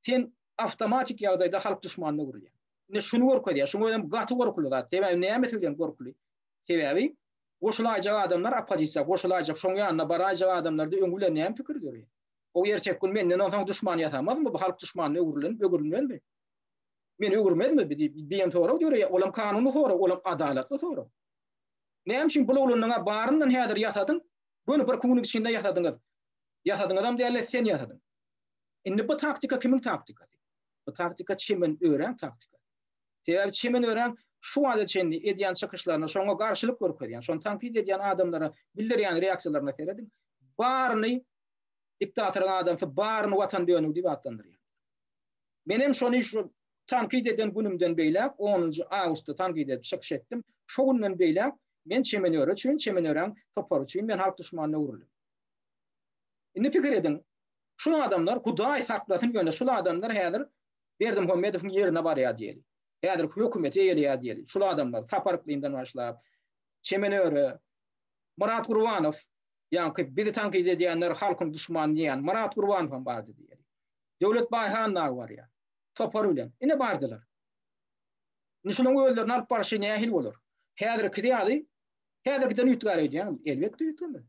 Sen awtomatik ýagdaýda halk duşmanyna öwrülýäň. Ine şuny görkezýär. Şuň özem gaty gorkuly zat. Sebäbi nämesi bilen gorkuly? Sebäbi goşulaýjak adamlar oppozisiýa goşulaýjak, şoň ýanyna baraýjak adamlarda öňi bilen näme pikir döreýär? O erteki gün menden onsoň duşman ýasamazmy, bu halk duşmanyna öwrülen, öwrülmezmi? Meni öwürmezmi bi diýen sorag döreýär. Olam kanuny sorag, olam adalatly sorag. Näme üçin bul oglanyň baryndan häzir ýasadyň? Göni bir günüň içinde ýasadyňyz. Ýasadyňyzam däl, sen ýasadyň. Indi bu taktika kimiň taktikasy? Bu taktika Çemen Öräň taktikasy. Sebäbi Çemen Öräň şu wagta çenli edýän çykyşlaryna, şoňa garşylyk görkezýän, şony tankyt edýän adamlara bildirýän reaksiýalaryna serediň. Baryny diktatoryň adamsy, baryny watan dönügi diýip atlandyrýar. Menem şony şu tankyt eden günümden beýläk, onunjy awgustda tankyt edip çykyş etdim. Şo günden beýläk men Çemen Öre üçin, Çemen Öräň topary üçin men halk duşmanyna öwrüldim. Indi pikir ediň, şul adamlar, Hudaý saklasyn ýöne şul adamlar häzir Berdimuhamedowyň ýerine barýar diýeli. Häzirki hökümeti eýeleýär diýeli. Şul adamlar, Sapar Yklymdan başlap, Çemen Öre, Myrat Gurbanow, ýaňky bizi tankyt edýänler halkyň duşmany diýýän Myrat Gurbanow hem bardy diýeli. Döwlet Baýhan dagy barýar. Topar bilen. Ine bardylar. Indi şularyň özlerini alyp barşy nähili bolar? Häzirkisi ýaly, häzirkiden üýtgär öýdýäňmi? Elbetde üýtgemez.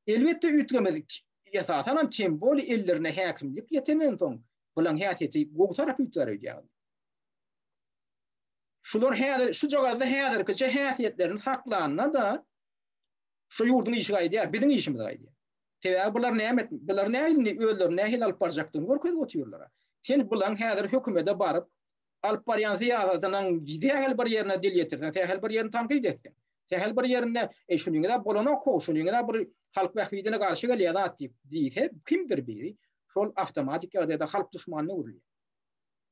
Elbetde üýtgemez. Esasanam tem boli ellerine häkimlik ýetenden soň bulaň häsiýeti gowy tarapa üýtgär öýdýäňmi? Şular häzir şujagazda häzirkiçe häsiýetlerini saklanda-da şu ýurduň işi gaýdýar, biziň işimiz gaýdýar. Sebäbi bular näme, bular nähili özlerini nähili alyp barjakdygyny görkezip otyrlar. Sen bulaň häzir hökümete baryp alyp barýan syýasatynyň sähel bir ýerine dil ýetirseň, sähel bir ýerini tankyt etseň, sähel bir ýerinde, eý şunyňyz-a bolanok-how, şunyňyz-a bir halk bähbidine garşy gelýär zat diýip diýse, kimdir biri şol awtomatik ýagdaýda halk duşmanyna öwrülýär.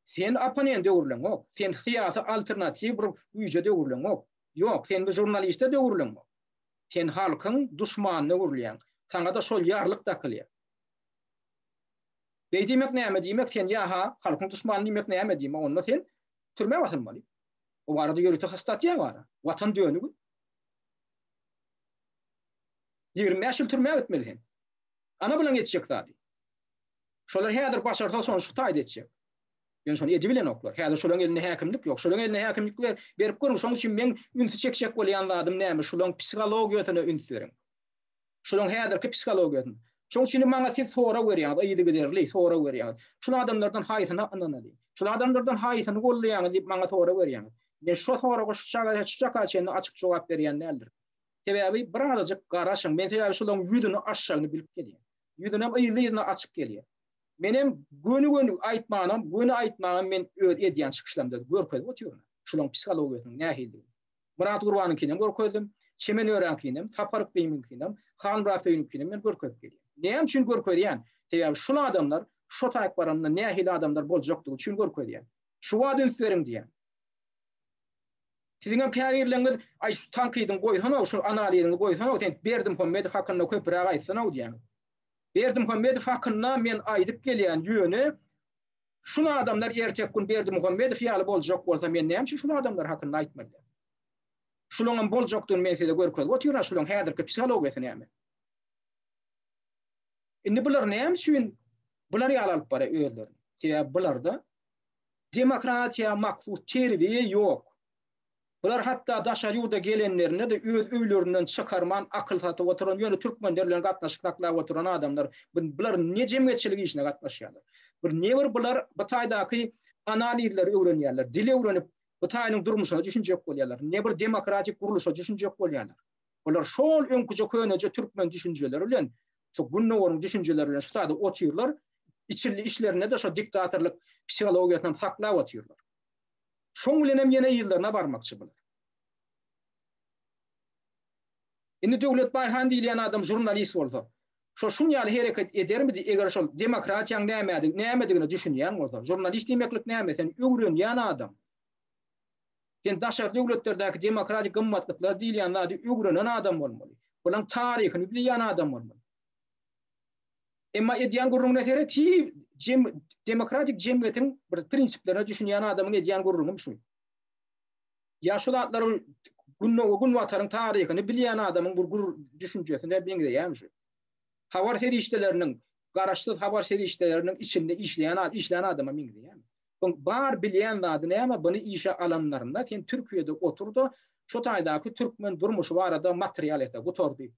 Sen opponente öwrüleňok, sen syýasy alternatiw bir güýje-de öwrüleňok. Ýok, sen bir žurnaliste-de öwrüleňok. Sen halkyň duşmanyna öwrülýäň. Saňa-da şol ýarlyk dakylýar. Beý diýmek näme diýmek, sen ýa-ha halkyň duşmany diýmek näme diýmek, onda sen türmä basylmaly. O barada ýörite statýa bar. Watan dönügi. 25 ýyl türmä gitmeli sen. Ana bilen etjek zady. Şolar häzir başarsa şony şu taýda etjek. Ýöne şony edibilenoklar. Häzir şolaryň elinde häkimlik ýok. Şolaryň eline häkimlik ber, berip görüň. Şonuň üçin meň ünsi çekjek bolýan zadym näme? Şolaryň psihologiýasyna üns beriň. Şolaryň häzirki psihologiýasyna. Şonuň üçin maňa siz sorag berýäňiz, yzygiderli sorag berýäňiz. Şul adamlardan haýsyna ynanaly? Şul adamlardan haýsyny goldaýaňyz diýip maňa sorag berýäňiz. Men şo soraga şu çaga, şu çaka çenli açyk jogap berýän däldir. Sebäbi birazajyk garaşyň. Men sebäbi şolaryň ýüzüni açjagyny bilip gelýän. Ýüzünem yzly-yzyna açyk gelýär. Menem göni-göni aýtmanam, göni aýtmagam men öz edýän çykyşlarymda görkezip otyryn. Şularyň psihologiýasynyň nähilidigini. Myrat Gurbanyňkynam görkezdim, Çemen Öräňkinem, Sapar Yklymyňkynam, Halmyrat Söýüniňkinem men görkezip gelýän. Näme üçin görkezýän? Sebäbi şul adamlar şo taýyp baranda nähili adamlar boljakdygy üçin görkezýän. Şu wagt üns beriň diýýän. Siziňem käbirleriňiz, aý şu tankydyňy goýsana, şu analiziňi goýsana, sen Berdimuhamedow hakynda köpräk aýtsana diýýäňiz. Berdimuhamedow hakynda men aýdyp gelýän, ýöne şul adamlar ertek gün Berdimuhamedow ýaly boljak bolsa, men näme üçin şul adamlar hakynda aýtmaly? Şulaňam boljakdygyny men size görkezip otyryn, şulaň häzirki psihologiýasy näme? Indi bular näme üçin bular ýaly alyp barýar özlerini? Sebäbi bularda demokratiýa mahsus terbiýe ýok. Bular hatda daşary ýurda gelenlerinde-de öz öýlerinden çykarman akyl satyp oturan, ýöne türkmenler bilen gatnaşyk saklap oturan adamlar. Bular ne jemgyýetçilik işine gatnaşýarlar. Bir ne bir bular bu taýdaky analizleri öwrenýärler, dil öwrenip bu taýynyň durmuşyna düşünjek bolýarlar, ne bir demokratik gurluşa düşünjek bolýarlar. Bular şol öňküje köneje türkmen düşünjeleri bilen, şu gündogaryň düşünjeleri bilen şu taýda otyrlar, içilli işlerinde-de şo diktatorlyk psihologiýasyny saklap otyrlar. Şoň bilen hem ýene yzlaryna barmakçy bular. Indi Döwlet Baýhan diýilýän adam žurnalist bolsa, şo şun ýaly hereket edermidi, eger şol demokratiýaň nämädi, nämedigine düşünýän bolsa. Žurnalist diýmeklik näme? Sen öwrenýän adam. Sen daşary döwletlerdäki demokratik gymmatlyklar diýilýän zady öwrenen adam bolmaly. Bulaň taryhyny bilýän adam bolmaly. Emma edýän gürrüňine seret, hi. jem, demokratik jemgyýetiň bir prinsiplerine düşünýän adamyň edýän gürrüňim şu. Ýa şu zatlary gün günbataryň taryhyny bilýän adamyň bir gür düşünjesine meňzeýärmi şu? Habar serişdeleriniň, garaşsyz habar serişdeleriniň içinde işleýän işlän adama meňzeýärmi? Oň bar bilýän zady näme, buny işe alanlarynda sen Türkiýede otur-da, şo taýdaky türkmen durmuşy barada material ýasa, gutardy.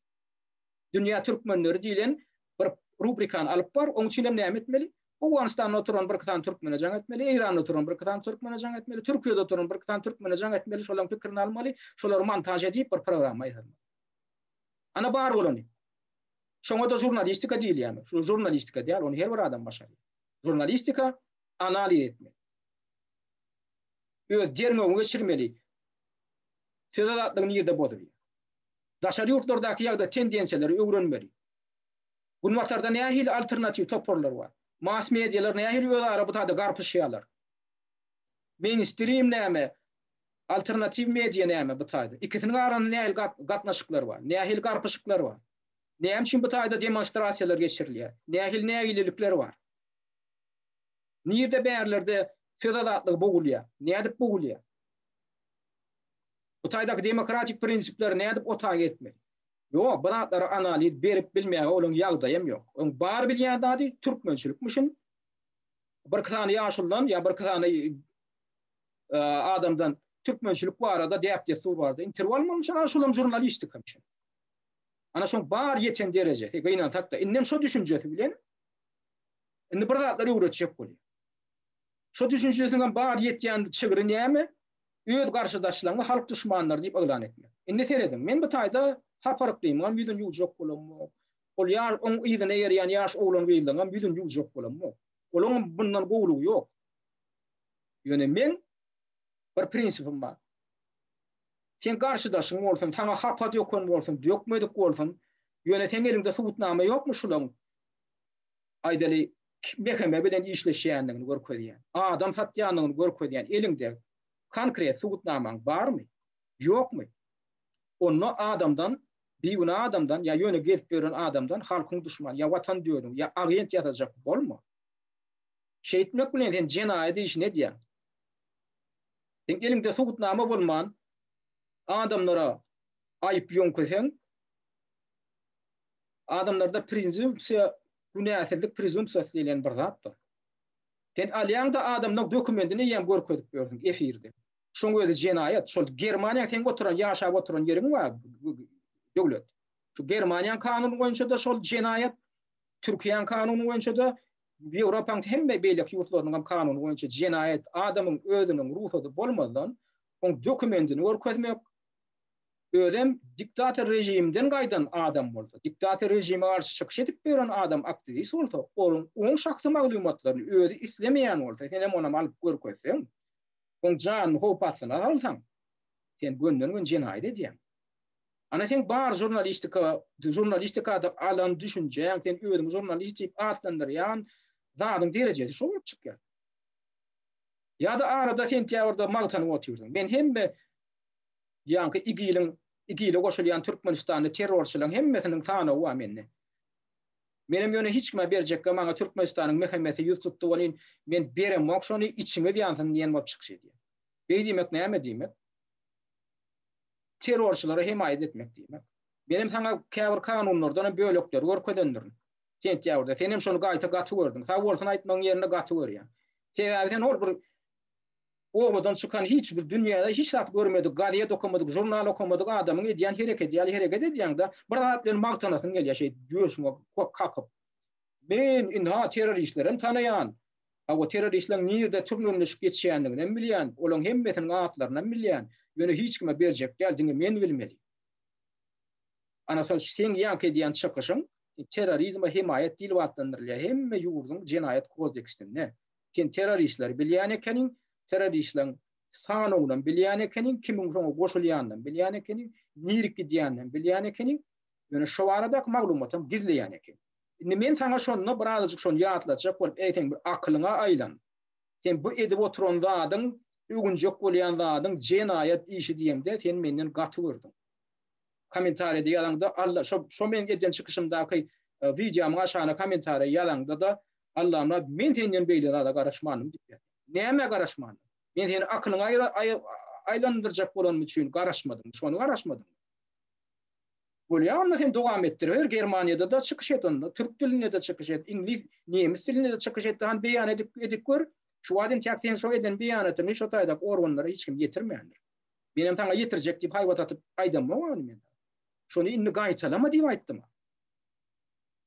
Dünýä türkmenleri diýlen bir rubrikany alyp bar, oň üçin hem näme etmeli? Owganystanda oturan bir sany türkmene jaň etmeli, Eýranda oturan bir sany türkmene jaň etmeli, Türkiýede oturan bir sany türkmene jaň etmeli, şolaryň pikirini almaly, şolary montaž edip bir programma ýazmaly. Ana bar bolany. Şoňa-da žurnalistika diýilýärmi? Şu žurnalistika däl, ony her bir adam başarýar. Žurnalistika analiz etmek. Öz derňewiňi geçirmeli. Söz azatlygy nirde bozulýar? Daşary ýurtlardaky ýagdaý tendensiýalary öwrenmeli. Günbatarda nähili alternatiw toparlar bar? Mass medialar nähili özara bu taýda garpyşýarlar? Mainstream näme? Alternatiw media näme bu taýda? Ikisiniň arasynda nähili gatnaşyklar bar? Nähili garpyşyklar bar? Näme üçin bu taýda demonstrasiýalar geçirilýär? Nähili nägilelikler bar? Nirde bärlerde söz azatlygy bogulýar? Nädip bogulýar? Bu taýdaky demokratik prinsipleri nädip otaga eltmeli? Ýok, bu zatlara analiz berip bilmäge olaň ýagdaýam ýok. Oň bar bilýän zady türkmençilikmişin. Bir sany ýaşuludan ýa bir sany adamdan türkmençilik barada, däp-dessur barada interwýu almalyşyn, ana şolam žurnalistikamişin. Ana şoň bar ýeten derejesi, gynansak-da, indem şo düşünjesi bilen indi bir zatlar öwretjek bolýar. Şo düşünjesiniň bar ýetýän çygry näme? Öz garşydaşlaryňy halk duşmanlary diýip yglan etmek. Indi serediň, men bu taýda Sapar Yklymyňam ýüzüni ýuwjak bolamok. Ol ýaş, oň yzyna eýerýän ýaş oglan-gyzlaryňam ýüzüni ýuwjak bolamok. Olaňam bundan gowulygy ýok. Ýöne meň bir prinsipim bar. Seň garşydaşyň bolsun, saňa hapa döken bolsun, dökmedik bolsun, ýöne seň eliňde subutnama ýokmy şulaň aýdaly MHM bilen işleşýändigini görkezýän, adam satýandygyny görkezýän eliňde konkret subutnamaň barmy? Ýokmy? Onda adamdan, bigünä adamdan ýa ýöne gezip ýören adamdan halkyň duşmany ýa watan dönügi ýa agent ýasajak bolma. Şeýtmek bilen sen jenaýat işini edýäň. Seň eliňde subutnama bolman adamlara aýyp ýöňkeseň, adamlarda prezumpsiýa, günäsizlik prezumpsiýasy diýlen bir zat bar. Sen alýaň-da adamlaň dokumentini eýýäm görkezip ýörsüň efirde. Şoň özi jenaýat. Şol Germaniýa seň oturan, ýaşap oturan ýeriň bar, döwlet. Şu Germaniýaň kanuny boýunça-da şol jenaýat, Türkiýäň kanuny boýunça-da, Ýewropaň hemme beýleki ýurtlarynyň hem kanuny boýunça jenaýat adamyň özüniň rugsady bolmazdan oň dokumentini görkezmek, özem diktator režimden gaýdan adam bolsa, diktator režime garşy çykyş edip ýören adam aktiwist bolsa, onuň oň şahsy maglumatlaryny özi islemeýän bolsa, senem onam alyp görkezseň, oň janyny howp astyna salsaň, sen gönden-göni jenaýat edýäň. Ana seň bar žurnalistika, žurnalistikada alan düşünjäň, sen özüňi žurnalist diýip atlandyrýan zadyň derejesi şo bolup çykýar. Ýa-da arada sentýabrda magtanyp otyrsyň. Men hemme ýaňky IGIL-iň, IGIL-e goşulýan Türkmenistanda terrorçylaryň hemmesiniň sanawy bar mende. Menem ýöne hiç kime berjekge maňa Türkmenistanyň MHM-si ýüz tutdy welin, men beremok şony, içiňiz ýansyn diýen bolup çykyş edýär. Beý diýmek näme diýmek? Terrorçylara hemaýat etmek diýmek. Menem saňa käbir kanunlardan hem bölekleri görkezendirin. Sentýabrda. Sen hem şony gaýta gaty gördüň. Sag bolsun aýtmagyň ýerine gaty görýäň. Sebäbi sen ol bir obadan çykan hiç bir dünýäde hiç zat görmedik, gazet okamadyk, žurnal okamadyk adamyň edýän hereketi ýaly hereket edýäň-de, bir zat bilen magtanasyň gelýär şeýdip döşüňe kakyp. Men ynha terroristlerem tanaýan, Hawa, terroristleň nirde türgenleşik geçýändiginem bilýän, olaň hemmesiniň atlarynam bilýän, ýöne hiç kime berjek däl, diňe men bilmeli. Ana şol seň ýaňky edýän çykyşyň terrorizme hemaýat diýlip atlandyrylýar hemme ýurduň jenaýat kodeksinde. Sen terroristleri bilýän ekeniň, terroristleň sanawynam bilýän ekeniň, kimiň şoňa goşulýanynam bilýän ekeniň, nirik gidýäninem bilýän ekeniň, ýöne şo baradaky maglumatam gizleýän ekeniň. Indi men saňa şonda birazajyk şony ýatlatjak bolup, eý sen bir akylyňa aýlan. Sen bu edip oturan zadyň, öwünjek bolýan zadyň jenaýat işi diýemde sen menden gaty gördüň. Kommentariýada ýazaňda Alla şo şo meň eden çykyşymdaky wideomyň aşagyna kommentariýa ýazaňda-da. Allamyrat men senden beýle zada garaşmandym diýip ýazýar. Nämä garaşmandyň? Men seni akylyňa aýlandyrjak bolanym üçin garaşmadym. Şony garaşmadym. Bolýar onda sen dowam etdiriber, Germaniýada-da çykyş et onda, türk dilinde-de çykyş et, iňlis, nemis dilinde-de çykyş et, hany beýan edip edip gör. Şu wagt entäk sen şo eden beýanatyňy şo taýdaky organlara hiç kim ýetirmändir. Menem saňa ýetirjek diýip haýbat atyp aýdamok ony men. Şony indi gaýtalama diýip aýtdym.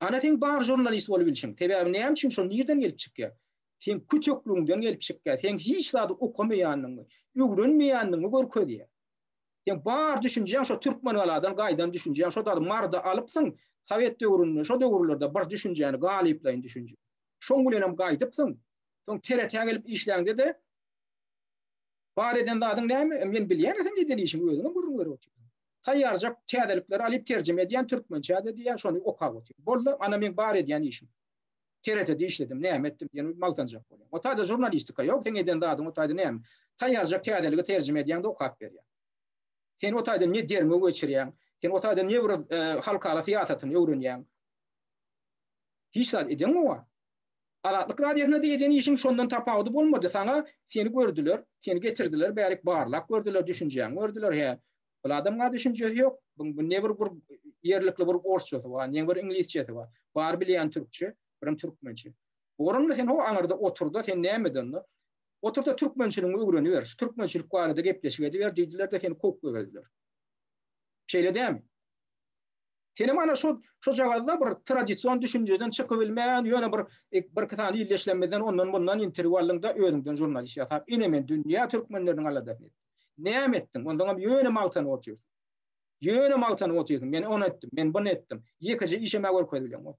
Ana seň bar žurnalist bolup bilşiň. Sebäbi näme üçin şo nirden gelip çykýar? Seň kütekligiňden gelip çykýar. Seň hiç zady okamaýanyňy, öwrenmeýäniňi görkezýär. Seň bar düşünjäň şo Türkmengaladan gaýdan düşünjäň, şo zady Maryda alypsyň, sowet döwründe, şo döwürlerde bir düşünjäni, galyplaýyn düşünje. Şoň bilenem gaýdypsyň. Soň TRT-ä gelip işläňde-de bar eden zadyň näme? Men bilýän-ä seň eden işiňi, özüňem gürrüň berip otyrsyň. Taýýarjak täzelikleri alyp terjime edýän, türkmençä-de diýýän, şony okap otyryn. Boldy, ana meň bar edýän işim. TRT-de işledim, näme etdim diýen magtanjak bolýaň. O taýda žurnalistika ýok, seň eden zadyň o taýda näme? Taýýarjak täzeligi terjime edýäň-de okap berýäň. Sen o taýda ne derňew geçirýäň, sen o taýda ne bir halkara syýasatyny öwrenýäň. Hiç zat edeňok-a. Azatlyk Radiosynda-da eden işiň şondan tapawudy bolmady. Saňa seni gördüler, seni getirdiler bärik barlap gördüler, düşünjäňi gördüler. Hä, bul adamyň-a düşünjesi ýok. Bu ne bir bir ýerlikli bir orsçasy bar, ne bir iňlisçesi bar. Bar bilýän türkçe, birem türkmençe. Orunda sen ho aňyrda otur-da, sen näme edende? Otur-da türkmençiligiňi öwreniber, şu türkmençilik barada gepleşik ediber diýdiler-de seni kowup goýberdiler. Şeýle dälmi? Senem ana şo şojagazda bir tradision düşünjeden çykybilmän, ýöne bir birki sany ildeşlerimizden ondan-mundan interwýu aldyň-da, özüňden žurnalist ýasap, ine men dünýä türkmenleriniň aladasyny etdim. Näme etdiň? Onsoňam ýöne magtanyp otyrsyň. Ýöne magtanyp otyrsyň, men ony etdim, men buny etdim. Ýekeje işem-ä görkezip bileňok.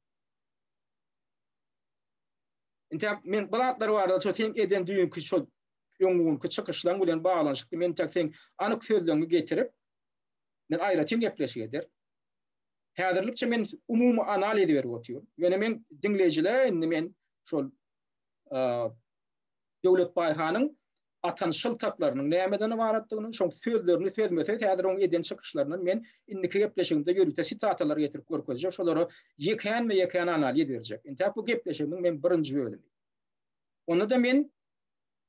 Intäk men bu zatlar barada şo seň eden düýnki şo öňňunky çykyşlaň bilen baglanyşykly men intäk seň anyk sözleňi getirip, Men aýratyn gepleşik eder. Häzirlikçe men umumy analiz berip otyryn. Ýöne men diňleýjilere indi men şol Döwlet Baýhanyň atan şyltaklarynyň nämeden ybaratdygyny, şoň sözlerini sözme-söz häzir oň eden çykyşlaryndan men indiki gepleşigimde ýörite sitatalar getirip görkezjek, şolara ýekänme-ýekän analiz berjek. Intäk bu gepleşigimiň men birinji bölümi. Onda-da men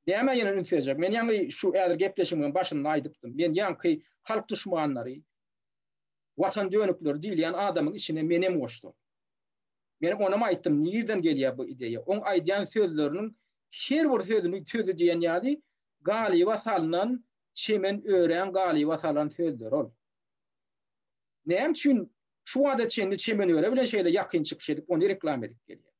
Nämä ýene üns berjek? Men ýaňy şu häzir gepleşigimiň başynda aýdypdym. Men ýaňky halk duşmanlary, watan dönükleri diýilýän adamyň içine menem goşdum. Men onam aýtdym, nirden gelýär bu ideýa? Oň aýdýan sözleriniň her bir sözüni, sözi diýen ýaly galyba salnan, Çemen Öräň galyba salan sözleri ol. Näme üçin şu wagta çenli Çemen Öre bilen şeýle ýakyn çykyş edip, ony reklama edip gelýär?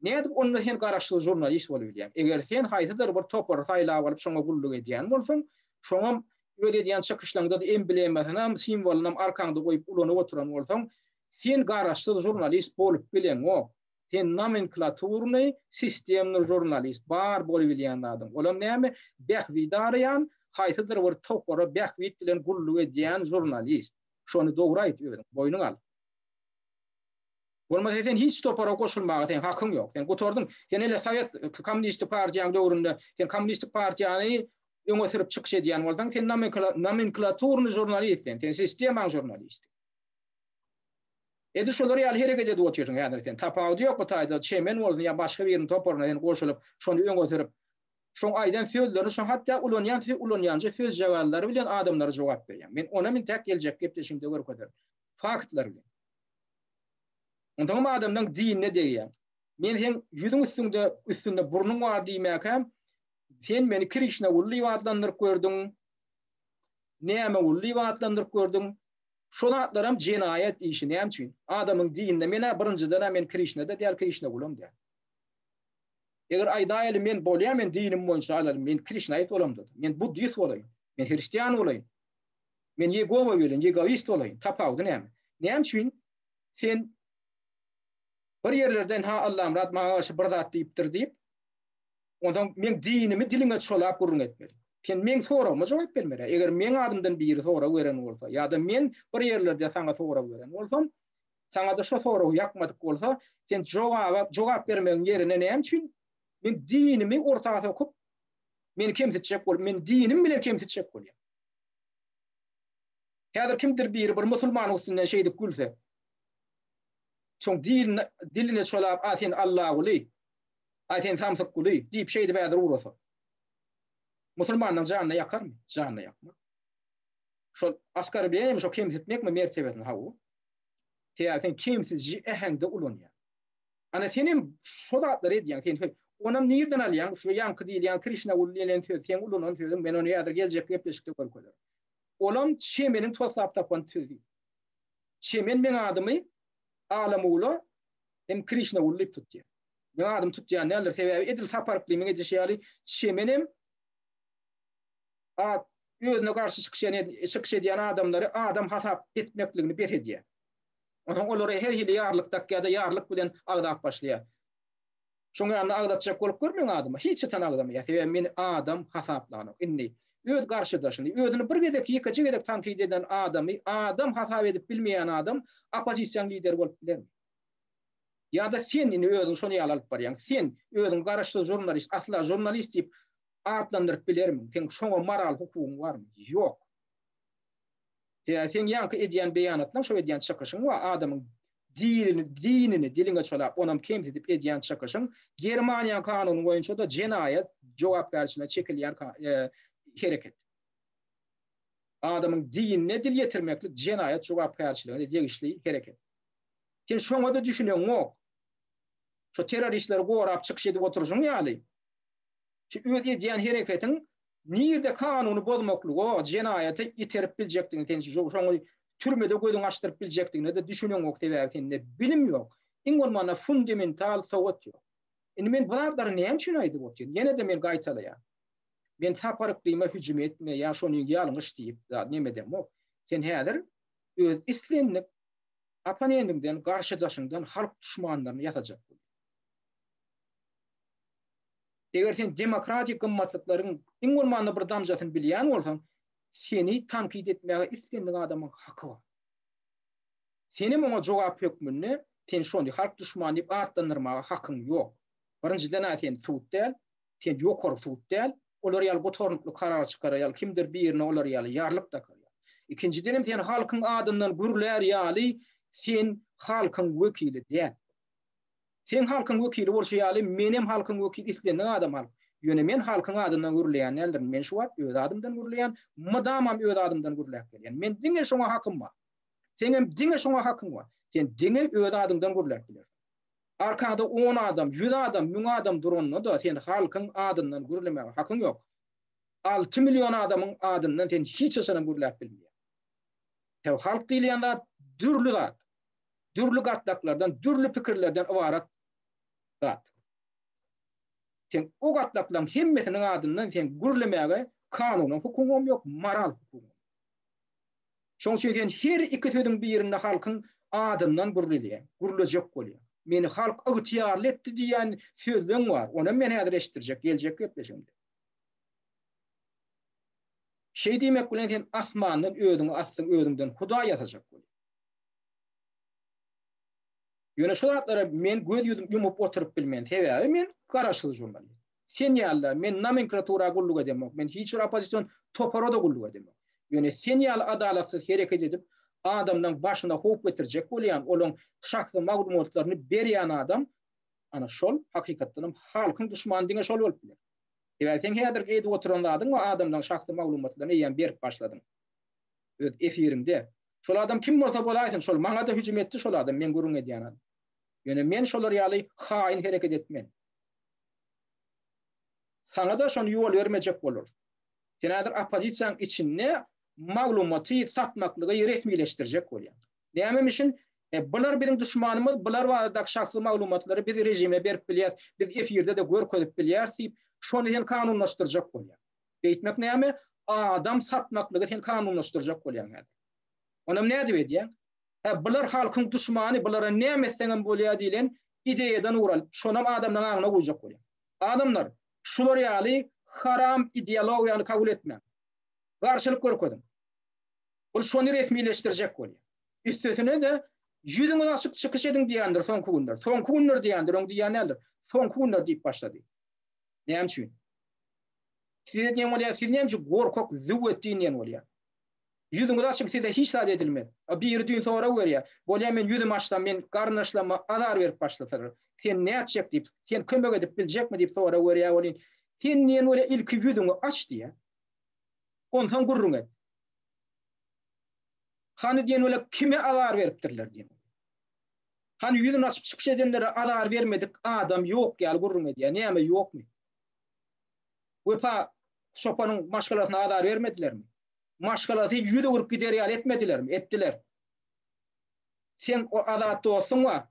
Nädip onda sen garaşsyz žurnalist bolubilýäň? Eger sen haýsydyr bir topary saýlap alyp şoňa gulluk edýän bolsaň, şoňam öz edýän çykyşlaňda-da emblemasynam, simwolynam arkaňda goýup ulanyp oturan bolsaň, sen garaşsyz žurnalist bolup bileňok. Sen nomenklaturnyý, sistemnyý žurnalist, bar bolubilýän zadyň. Olam näme? Bähbit araýan, haýsydyr bir topara bähbit bilen gulluk edýän žurnalist. Şony dogry aýt özüň, boýnuňa al. Bolmasa sen hiç topara goşulmaga seň hakyň ýok. Sen gutardyň. Sen hele sowet kommunistik partiýaň döwründe sen kommunistik partiýany öňe sürüp çykyş edýän bolsaň sen nomenklaturny žurnalist sen. Sen sistemaň žurnalisti. Edil şolar ýaly hereket edip otyrsyň häzir sen. Tapawudy ýok bu taýda Çemen bolsun ýa başga biriniň toparyna sen goşulyp şony öňe sürüp şoň aýdan sözlerini şoň hatda ulanýan ulanýanja sözjagazlary bilen adamlara jogap berýäň. Men onam intäk geljek gepleşigimde görkezerin. Faktlar bilen. Onsoňam adamlaň dinine degýäň. Men seň ýüzüň üstüňde üstünde burnuň bar diýmäkäm, sen meni Krişnaguly diýip atlandyryp gördüň, Nämeguly diýip atlandyryp gördüň. Şol zatlaram jenaýat işi näme üçin? Adamyň dinine men-ä birinjiden-ä men Krişna-da däl, Krişnagulam däl. Eger aýdaýaly men bolýa men dinim boýunça alaly men krişnaýit bolamda-da, men buddist bolaýyn, men hristian bolaýyn, Men Ýegowa welin, ýegoist bolaýyn, tapawudy näme? Näme üçin sen bir ýerlerden ha Allamyrat maňa garşy bir zat diýipdir diýip, onsoň meň dinimi diliňe çolap gürrüň etmeli. Sen meň soragyma jogap bermeli. Eger meň adymdan biri sorag beren bolsa, ýa-da men bir ýerlerde saňa sorag beren bolsam, saňa-da şo soragy ýakmadyk bolsa, sen jogaba jogap bermegiň ýerine näme üçin meň dinimi orta sokup, meni kemsitjek bolup, meni dinim bilen kemsitjek bolýaň? Häzir kimdir biri bir musulmanyň üstünden şeýdip gülse, soň diline, diline çolap, a sen Allaguly. Aý sen samsyk guly diýip şeýdip häzir ugrasa. Musulmanlaryň janyna ýakarmy? Janyna ýakmaz. Şol oskorbleniýemi şo kemsitmekmi mertebesini hawa. Sebäbi sen kemsidiji äheňde ulanýaň. Ana senem şo zatlary edýäň. Sen onam nirden alýaň? Şu ýaňky diýilýän Krişnaguly diýlen söz seň ulanan sözüň men ony häzir geljek gepleşikde görkezerin. Olam Çemeniň toslap tapan sözi. Çemen meň adymy Alamgula hem Krişnaguly diýip tutýar. Meň adymy tutýan däldir. Sebäbi edil Sapar Yklymyň edişi ýaly Çemenem at özüne garşy çykyş çykyş edýän adamlary adam hasap etmekligini bes edýär. Onsoň olara her hili ýarlyk dakýar-da, ýarlyk bilen agzap başlaýar. Şoň ýanynda agzatjak bolup gör meň adyma, hiç haçan agzamaýar. Sebäbi meni adam hasaplanok. Indi öz garşydaşyny, özüni bir gezek, ýekeje gezek tankyt eden adamy adam hasap edip bilmeýän adam oppozisiýaň lideri bolup bilermi? Ýa-da sen indi özüňi şony ýaly alyp barýaň. Sen özüňi garaşsyz žurnalist, asla žurnalist diýip atlandyryp bilermiň? Seň şoňa moral hukugyň barmy? Ýok. Sebäbi seň ýaňky edýän beýanatlaň, şo edýän çykyşyň we adamyň dilini, dinini diliňe çolap, onam kemsidip edýän çykyşyň Germaniýaň kanuny boýunça-da jenaýat jogapkärçiligine çekilýän hereket. Adamyň dinine dil ýetirmeklik jenaýat jogapkärçiligine degişli hereket. Sen şoňa-da düşüneňok. Şo terroristleri gorap çykyş edip oturyşyň ýaly, şu öz edýän hereketiň nirde kanuny bozmaklyga, jenaýata iterip biljekdigini sen şoňa türmede gözüňi açdyryp biljekdigine-de düşüneňok, sebäbi sende bilim ýok. Iň bolmanda fundamental sowat ýok. Indi men bu zatlary näme üçin aýdyp otyryn? Ýene-de men gaýtalaýan. Men Sapar Yklyma hüjüm etme ýa şony ýalňyş diýip zat neme edemok. Sen häzir öz islendik opponentiňden, garşydaşyňdan halk duşmanlaryny ýasajak bolýaň. Eger sen demokratik gymmatlyklaryň iň bolmanda bir damjasyny bilýän bolsaň, seni tankyt etmäge islendik adamyň haky bar. Senem oňa jogap hökmünde sen şony halk duşmany diýip atlandyrmaga hakyň ýok. Birinjiden-ä sen sud däl, sen ýokary sud däl, olar ýaly gutarnykly karar çykarar ýaly kimdir birine olar ýaly ýarlyk dakar ýaly. Ikinjidenem sen halkyň adyndan gürlär ýaly sen halkyň wekili däl. Sen halkyň wekili bolşy ýaly, menem halkyň wekili, islendik adam halk. Ýöne men halkyň adyndan gürleýän däldirin. Men şu wagt öz adymdan gürleýän, mydamam öz adymdan gürläp gelýän. Men diňe şoňa hakym bar. Seňem diňe şoňa hakyň bar. Sen diňe öz adyňdan gürläp bilersiň. Arkaňda on adam, ýüz adam, müň adam duranda-da sen halkyň adyndan gürlemäge hakyň ýok. 6 million adamyň adyndan sen hiç haçanam gürläp bilmeýäň. Sebäbi halk diýilýän zat dürli zat. Dürli gatlaklardan, dürli pikirlerden ybarat zat. Sen o gatlaklaryň hemmesiniň adyndan sen gürlemäge kanuny hukugyň ýok, moral hukugyň. Şonuň üçin sen her iki sözüň birinde halkyň adyndan gürlelýäň, gürlejek bolýaň. Meni halk ygtyýarly etdi diýen sözleň bar. Onam men häzir eşitdirjek, geljek gepleşigimde. Şeý diýmek bilen sen asmandan özüňi asdyň, özüňden Hudaý ýasajak bolýaň. Ýöne şu zatlara men göz ýüzüm ýumup oturyp bilmen. Sebäbi men garaşsyz žurnalist. Sen ýaly men nomenklatura gulluk edemok. Men hiç bir oppozision topara-da gulluk edemok. Ýöne sen ýaly adalatsyz hereket edip, adamlaryň başyna howp getirjek bolýan, olaryň şahsy maglumatlaryny berýän adam, ana şol hakykatdanam halkyň duşmany diňe şol bolup biler. Sebäbi sen häzirki edip oturan zadyň we adamlaryň şahsy maglumatlaryny eýýäm berip başladyň. Öz efiriňde. Şol adam kim bolsa bolaýsyn, şol maňa-da hüjüm etdi şol adam, men gürrüň edýän adam. Ýöne men şolar ýaly haýyn hereket etmen. Saňa-da şony ýol bermejek bolarys. Sen häzir oppozisiýanyň içinde maglumaty satmaklygy resmileşdirjek bolýaň. Nämemişin? E, bular biziň duşmanymyz, bular baradaky şahsy maglumatlary biz režime berip bilýäris, biz efirde-de görkezip bilýäris diýip, şony sen kanunlaşdyrjak bolýaň. Beýtmek näme? Adam satmaklygy sen kanunlaşdyrjak bolýaň häzir. Onam nädip edýäň? Hä, bular halkyň duşmany, bulara näme etseňem bolýar diýlen ideýadan ugur alyp, şonam adamlaryň aňyna guýjak bolýaň. Adamlar, şular ýaly haram ideologiýany kabul etmäň. Garşylyk görkeziň. Ol şony resmileşdirjek bolýar. Üstesine-de ýüzüňiz açyk çykyş ediň diýendir soňky günler. Soňky günler diýendir, öň diýen däldir. Soňky günler diýip başlady. Näme üçin? Size diýen bolýar, siz näme üçin gorkak züwwetdin diýen bolýar. Ýüzüňizi açyň size hiç zat edilmez. A biri düýn sorag berýär. Bolýa men ýüzümi açsam men garyndaşlaryma azar berip başlasalar. Sen nätjek diýip, sen kömek edip biljekmi diýip sorag berýär welin, sen diýen bolýa ilki ýüzüňi aç diýýär. Onsoň gürrüň et. Hany diýen bolýa kime azar beripdirler diýen. Hany ýüzüni açyp çykyş edenlere azar bermedik adam ýok ýaly gürrüň edýär. Näme ýokmy? Wepa çopanyň maşgalasyna azar bermedilermi? Maşgalasy ýüz öwrüp gider ýaly etmedilermi? Etdiler. Seň o Azat dostuň bar,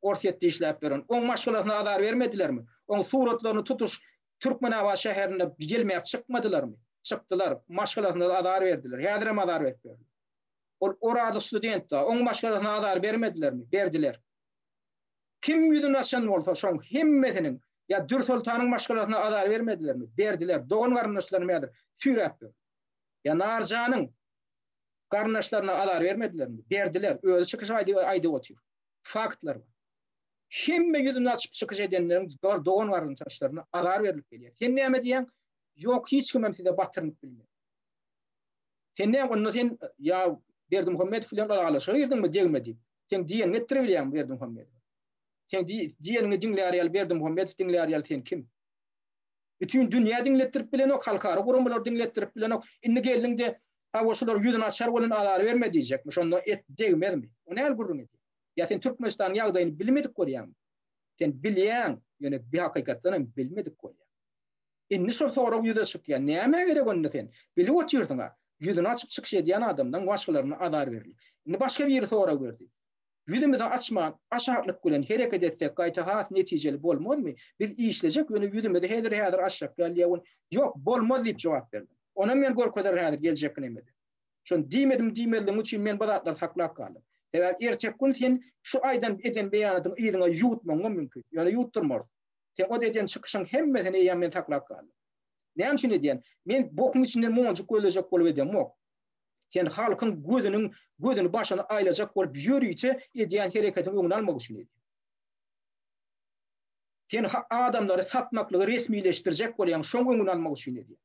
Orsýetde işläp ýören. Oň maşgalasyna azar bermedilermi? Oň suratlaryny tutuş Türkmenabat şäherinde ýelmäp çykmadylarmy? Çykdylar. Maşgalasyna azar berdiler. Häzirem azar berip ýörler. Ol Orazow student-da, oň maşgalasyna azar bermedilermi? Berdiler. Kim ýüzüni açan bolsa, şoň hemmesiniň, ýa Dürsoltanyň maşgalasyna azar bermedilermi? Berdiler. Dogan-garyndaşlaryny häzir süýräp ýör. Ýa Narjanyň garyndaşlaryna azar bermedilermi? Berdiler. Özi çykyş aýdyp otyr. Faktlar bar. Hemme ýüzüni açyp çykyş edenleriň dogan-garyndaşlaryna azar berlip gelýär. Sen näme diýýäň? Ýok, hiç kimem size batyrynyp bilmez. Sen näme onda sen ýa Berdimuhamedow bilen ylalaşyga girdiňmi degme diýip. Sen diýeniňi etdirebilýäňmi Berdimuhamedowa? Sen diýeniňi diňlär ýaly Berdimuhamedow diňlär ýaly sen kim? Bütin dünýä diňletdirip bilenok, halkara guramalar diňletdirip bilenok. Indi geldiňde hawa şular ýüzüni açar welin azar berme diýjekmi? Şonda et degmezmi? O näl gürrüň edýäň? Ýa sen Türkmenistanyň ýagdaýyny bilmedik bolýaňmy? Sen bilýäň, ýöne bir hakykatdan hem bilmedik bolýaň. Indi şol sorag ýüze çykýar. Nämä gerek onda sen? Bilip otyrsyň-a. Ýüzüni açyp çykyş edýän adamdan başgalaryna azar berilýär. Indi başga biri sorag berdi. Ýüzümizi açman, aşaklyk bilen hereket etsek gaýta has netijeli bolmazmy? Biz işlejek, ýöne ýüzümizi hezir-häzir açjak däl diýýär. Ol, Ýok, bolmaz diýip jogap berdim. Onam men görkezerin häzir geljekki nemede. Şony diýmedim diýmezligim üçin men bu zatlary saklap galdym. Sebäbi erteki gün sen şu aýdan eden beýanatyňy yzyňa ýuwutmagyňam mümkin. Ýöne ýuwutdyrmarys. Sen o eden çykyşyň hemmesini eýýäm men saklap galdym. Näme üçin edýän? Men bokuň içinden monjuk gözlejek bolup edemok. Sen halkyň gözüniň gözüni başyny aýlajak bolup ýörite edýän hereketiň öňüni almak üçin edýän. Sen adamlary satmaklygy resmileşdirjek bolýaň, şoň öňüni almak üçin edýän.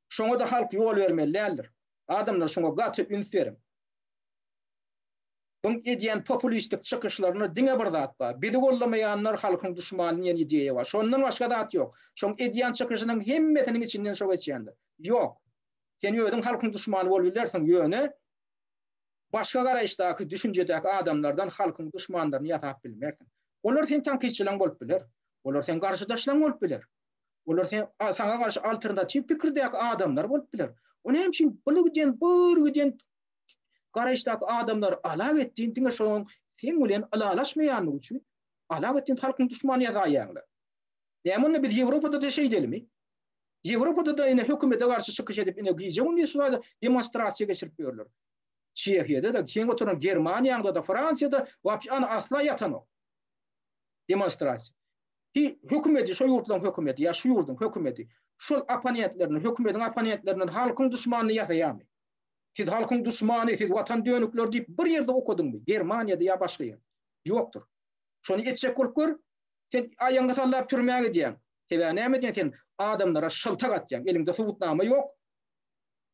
Şoňa-da halk ýol bermeli däldir. Adamlar şoňa gaty üns beriň. Buň edýän populistik çykyşlarynda diňe bir zat bar, bizi goldamaýanlar halkyň duşmany diýen ideýa bar. Şondan başga zat ýok. Şoň edýän çykyşynyň hemmesiniň içinden şo geçýändir. Ýok. Sen özüň halkyň duşmany bolup bilersiň, ýöne başga garaýyşdaky, düşünjedäki adamlardan halkyň duşmanlaryny ýasap bilmersiň. Olar seň tankytçylaň bolup biler. Olar seň garşydaşlaň bolup biler. Olar sen saňa garşy alternatiw pikirdäki adamlar bolup biler. O näme üçin bir giden, bir giden garaýyşdaky adamlary alak etdiň diňe şoň seň bilen ylalaşmaýanlygy üçin alak etdiň halkyň duşmany ýazaýýaňlar. Näme onda biz Ýewropada-da şeýdelimi? Ýewropada-da ine hökümete garşy çykyş edip ine gije-gündiz şu zada demonstrasiýa geçirip ýörler. Çehiýada-da, seň oturan Germaniýaňda-da, Fransiýada wapşe ana asla ýatanok. Demonstrasiýa. Hi hökümeti şo ýurtlaryň hökümeti ýa şu ýurduň hökümeti şol opponentlerini, hökümetiň opponentlerinden halkyň duşmanyny ýasaýarmy? Siz halkyň duşmany, siz watan dönükleri diýip bir ýerde okadyňmy? Germaniýada ýa başga ýerde. Ýokdur. Şony etjek bolup gör, sen aýagyňy sallap türmä gidýäň. Sebäbi näme edýäň sen? Adamlara şyltak atýaň. Eliňde subutnama ýok.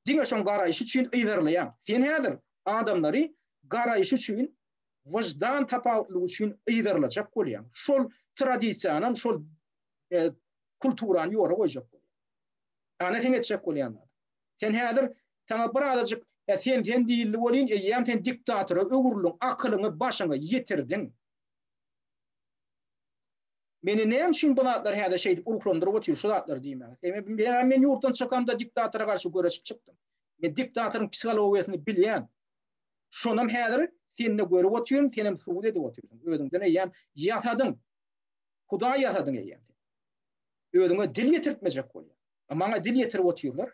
Diňe şoň garaýşy üçin yzarlaýaň. Sen häzir adamlary garaýşy üçin, wyždan tapawutlygy üçin yzarlajak bolýaň. Şol tradisiýanam, şol e, kulturany ýola goýjak bolýaň. Ana sen etjek bolýan zat. Sen häzir saňa bir azajyk e, sen sen diýildi bolýyn, eýýäm sen diktatora öwrüldiň, akylyňy başyňa ýetirdiň. Meni näme üçin bu zatlar häzir şeýdip ruhlandyryp otyr şu zatlary diýmäge. Sebäbi men ýurtdan çykamda diktatora garşy göreşip çykdym. Men diktatoryň psihologiýasyny bilýän. Şonam häzir sende görüp otyryn, senem subut edip otyrsyň. Özüňden eýýäm ýasadyň. Hudaý ýasadyň eýýäm sen. Özüňe dil ýetirtmejek bolýaň. A maňa dil ýetirip otyrlar.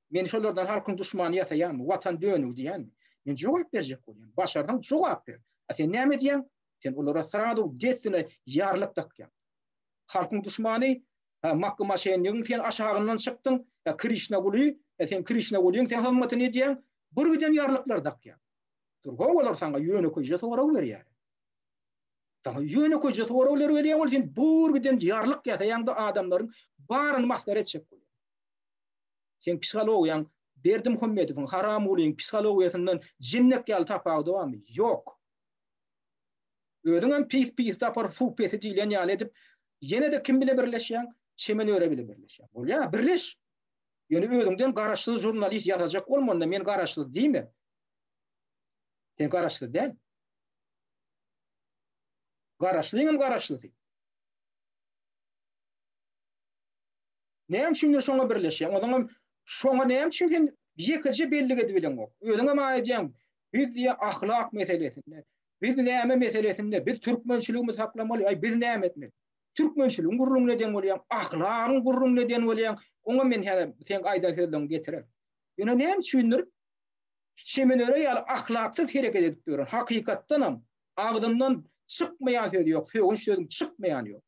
Men şolardan halkyň duşmany ýasaýanmy, watan dönügi diýýänmi? Men jogap berjek bolýan. Başarsaň jogap ber. A sen näme edýäň? Sen olara srazu dessine ýarlyk dakýaň. Halkyň duşmany, ha Makgy maşennigiň sen aşagyndan çykdyň, ha Krişnaguly, ha sen Krişnagulyň sen hyzmatyny edýäň, bir giden ýarlyklar dakýaň. Dur, ho olar saňa ýönekeýje sorag berýär. Saňa ýönekeýje soraglar berýär, ol sen bir giden ýarlyk ýasaýaň-da adamlaryň baryny masgara etjek bolýaň. Seň psihologiýaň Berdimuhamedowyň, Haramgulyň psihologiýasyndan jinnek ýaly tapawudy barmy? Ýok. Özüňem pis pis tapar suw pesi diýlen ýaly edip, ýene-de kim bile birleşýäň? Çemen öre bile birleşýäň. Bolýa, birleş. Ýöne özüňden garaşsyz žurnalist ýazajak bolma onda, men garaşsyz diýme. Sen garaşsyz däl. Garaşlyňam garaşlysy. Näme üçindir şoňa birleşýäň? Ozaňam şoňa näme üçin sen ýekeje bellik edibileňok? Özüňem aýdýaň, biz diýe ahlak meselesinde, biz näme meselesinde, biz türkmençiligimizi saklamaly, aý biz näme etmeli? Türkmençiligiň gürrüňini eden bolýaň, ahlagyň gürrüňini eden bolýaň, oňa men häzir seň aýdan sözleriňi getirerin. Ýöne näme üçindir Çemenöre ýaly ahlaksyz hereket edip ýören, hakykatdanam agzyndan çykmaýan sözi ýok, sögünç sözüň çykmaýany ýok.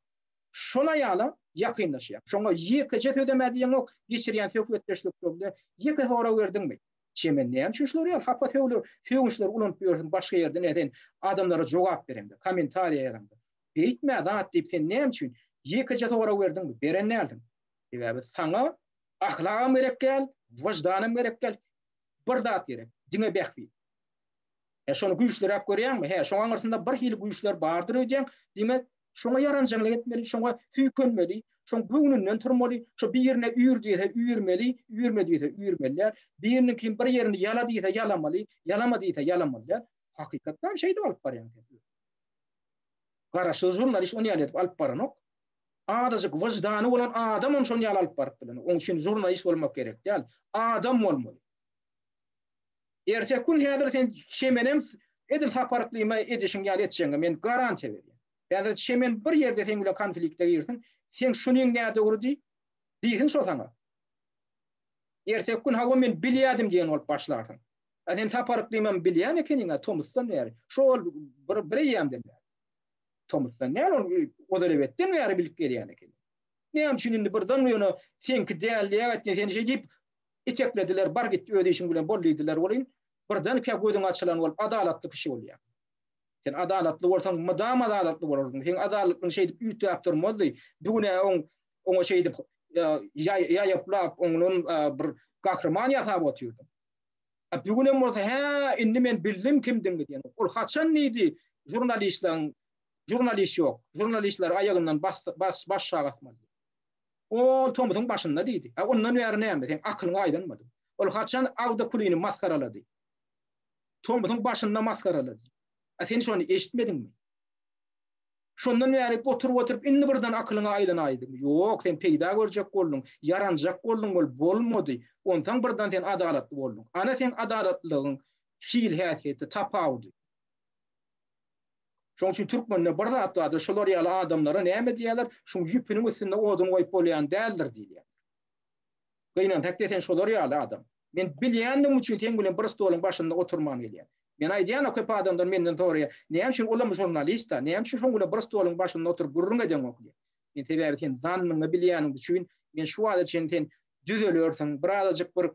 Şol aýala ýakynlaşýar. Şoňa ýekeje sözem-ä diýeňok, geçirýän söhbetdeşliklerinde ýeke sorag berdiňmi? Çemen näme üçin şular ýaly hapa sögler, sögünçleri ulanyp ýörsüň başga ýerde ne sen adamlara jogap bereňde, kommentariýa ýazaňda. Beýtme zat diýip sen näme üçin ýekeje sorag berdiňmi? Beren dälsiň. Sebäbi saňa ahlagam gerek däl, wyždanam gerek däl, bir zat gerek, diňe bähbit. Hä, şony güýçliräk görýäňmi? Hä, şoň aňyrsynda bir hili güýçler bardyr öýdýäň. Diýmek, şoňa ýaranjaňlyk etmeli, şoňa süýkenmeli, şoň göwnünden turmaly, şo birine üýr diýse üýrmeli, üýrme diýse üýrmeli däl. Biriniňki bir ýerini ýala diýse ýalamaly, ýalama diýse ýalamaly däl. Hakykatdanam şeýdip alyp barýaň sen. Garaşsyz žurnalist ony ýaly edip alyp baranok. Azajyk wyždany bolan adamam şony ýaly alyp baryp bilenok. Oň üçin žurnalist bolmak gerek däl. Adam bolmaly. Erteki gün häzir sen çemenem edil Sapar Yklyma edişiň ýaly etjegiňe men garantiýa berýän. Häzir çemen bir ýerde seň bilen konflikte girsin, seň şunyň nädogry diý, diýsin şo saňa. Erteki gün hawa men bilýädim diýen bolup başlarsyň. A sen Sapar Yklymam bilýän ekeniň-ä tomusdan bäri. Şol bir bir eýýämden bäri. Tomusdan däl ol ozalebetden bäri bilip gelýän ekeniň. Näme üçin indi birden ýöne seňki däl diýägetdin seni şeý diýip Iteklediler, bar git öz işiň bilen bol diýdiler welin, birdenkä gözüň açylan bolup adalatly kişi bolýaň. Sen adalatly bolsaň, mydam adalatly bolardyň. Seň adalatlygyň şeýdip üýtgäp durmazdy. Bigünä oň oňa şeýdip ýaýaplap, oňdan bir gahryman ýasap otyrdyň. A bigünem bolsa, hä, indi men bildim kimdigiňi diýen. Ol haçan diýdi, žurnalistleriň žurnalist ýok. Žurnalistleri aýagyndan bas bas başşak asmaly. Ol tomusyň başynda diýdi. A ondan bäri näme, seň akylyňa aýlanmady. Ol haçan Awda Kulyny masgaralady? Tomusyň başynda masgaralady. A sen şony eşitmediňmi? Şondan bäri oturyp-oturyp indi birden akylyňa aýlanaýdymy? Ýok, sen peýda görjek bolduň, ýaranjak bolduň, ol bolmady. Onsoň birden sen adalatly bolduň. Ana seň adalatlylygyň hil-häsiýeti, tapawudy. Şoň üçin türkmende bir zat bardyr, şular ýaly adamlara näme diýýärler, şuň ýüpüniň üstünde odun goýup bolýan däldir diýilýär. Gynansak-da sen şolar ýaly adam. Men bilýändigim üçin seň bilen bir stoluň başynda oturman gelýän. Men aýdýan-a köp adamlar menden soraýar, näme üçin olam žurnalist-a, näme üçin şoň bilen bir stoluň başynda oturyp gürrüň edeňok diýip. Men sebäbi sen zannyňy bilýäniň üçin men şu wagta çenli sen düzelersiň, birazajyk bir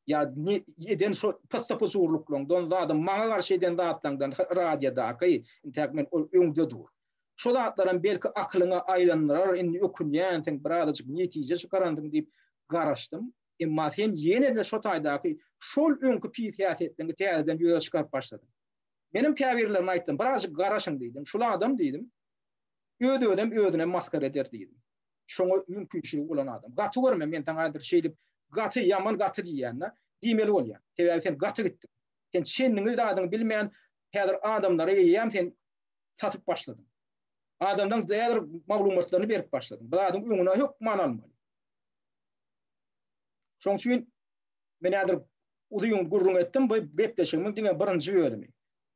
Ýa ne eden şo pyssy-pyjurlyklaňdan zadam maňa garşy eden zatlaňdan radiadaky intäk men ol öňde dur. Şo zatlaram belki akylyňa aýlandyrar indi ökünýänsiň birazajyk netije çykaransyň diýip garaşdym. Emma sen ýene-de şo taýdaky şol öňki pis häsiýetleňi täzeden ýüze çykaryp başladyň. Menem käbirlerine aýtdym birazajyk garaşyň diýdim. Şul adam diýdim öz-özem özüne masgara eder diýdim. Şoňa mümkinçiligi bolan adam. Gaty görme, men saňa häzir şeýdip gaty, ýaman gaty diýýän-de, diýmeli bolýan. Sebäbi sen gaty gitdiň. Sen çendiňi zadyňy bilmän, häzir adamlara eýýäm sen satyp başladyň. Adamlaryň häzir maglumatlaryny berip başladyň. Bu zadyň öňüne hökman almaly. Şonuň üçin men häzir uzyn gürrüň etdim, bu gepleşigimiň diňe birinji bölümi.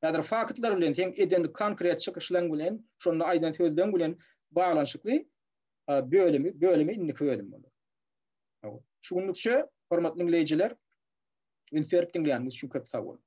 Häzir faktlar bilen, seň eden konkret çykyşlaň bilen, şonda aýdan sözleň bilen baglanyşykly bölümi, bölümi indiki bölüm bolar. Şu günlükçe, hormatly diňleýjiler, üns berip diňleýäniňiz üçin köp sag boluň.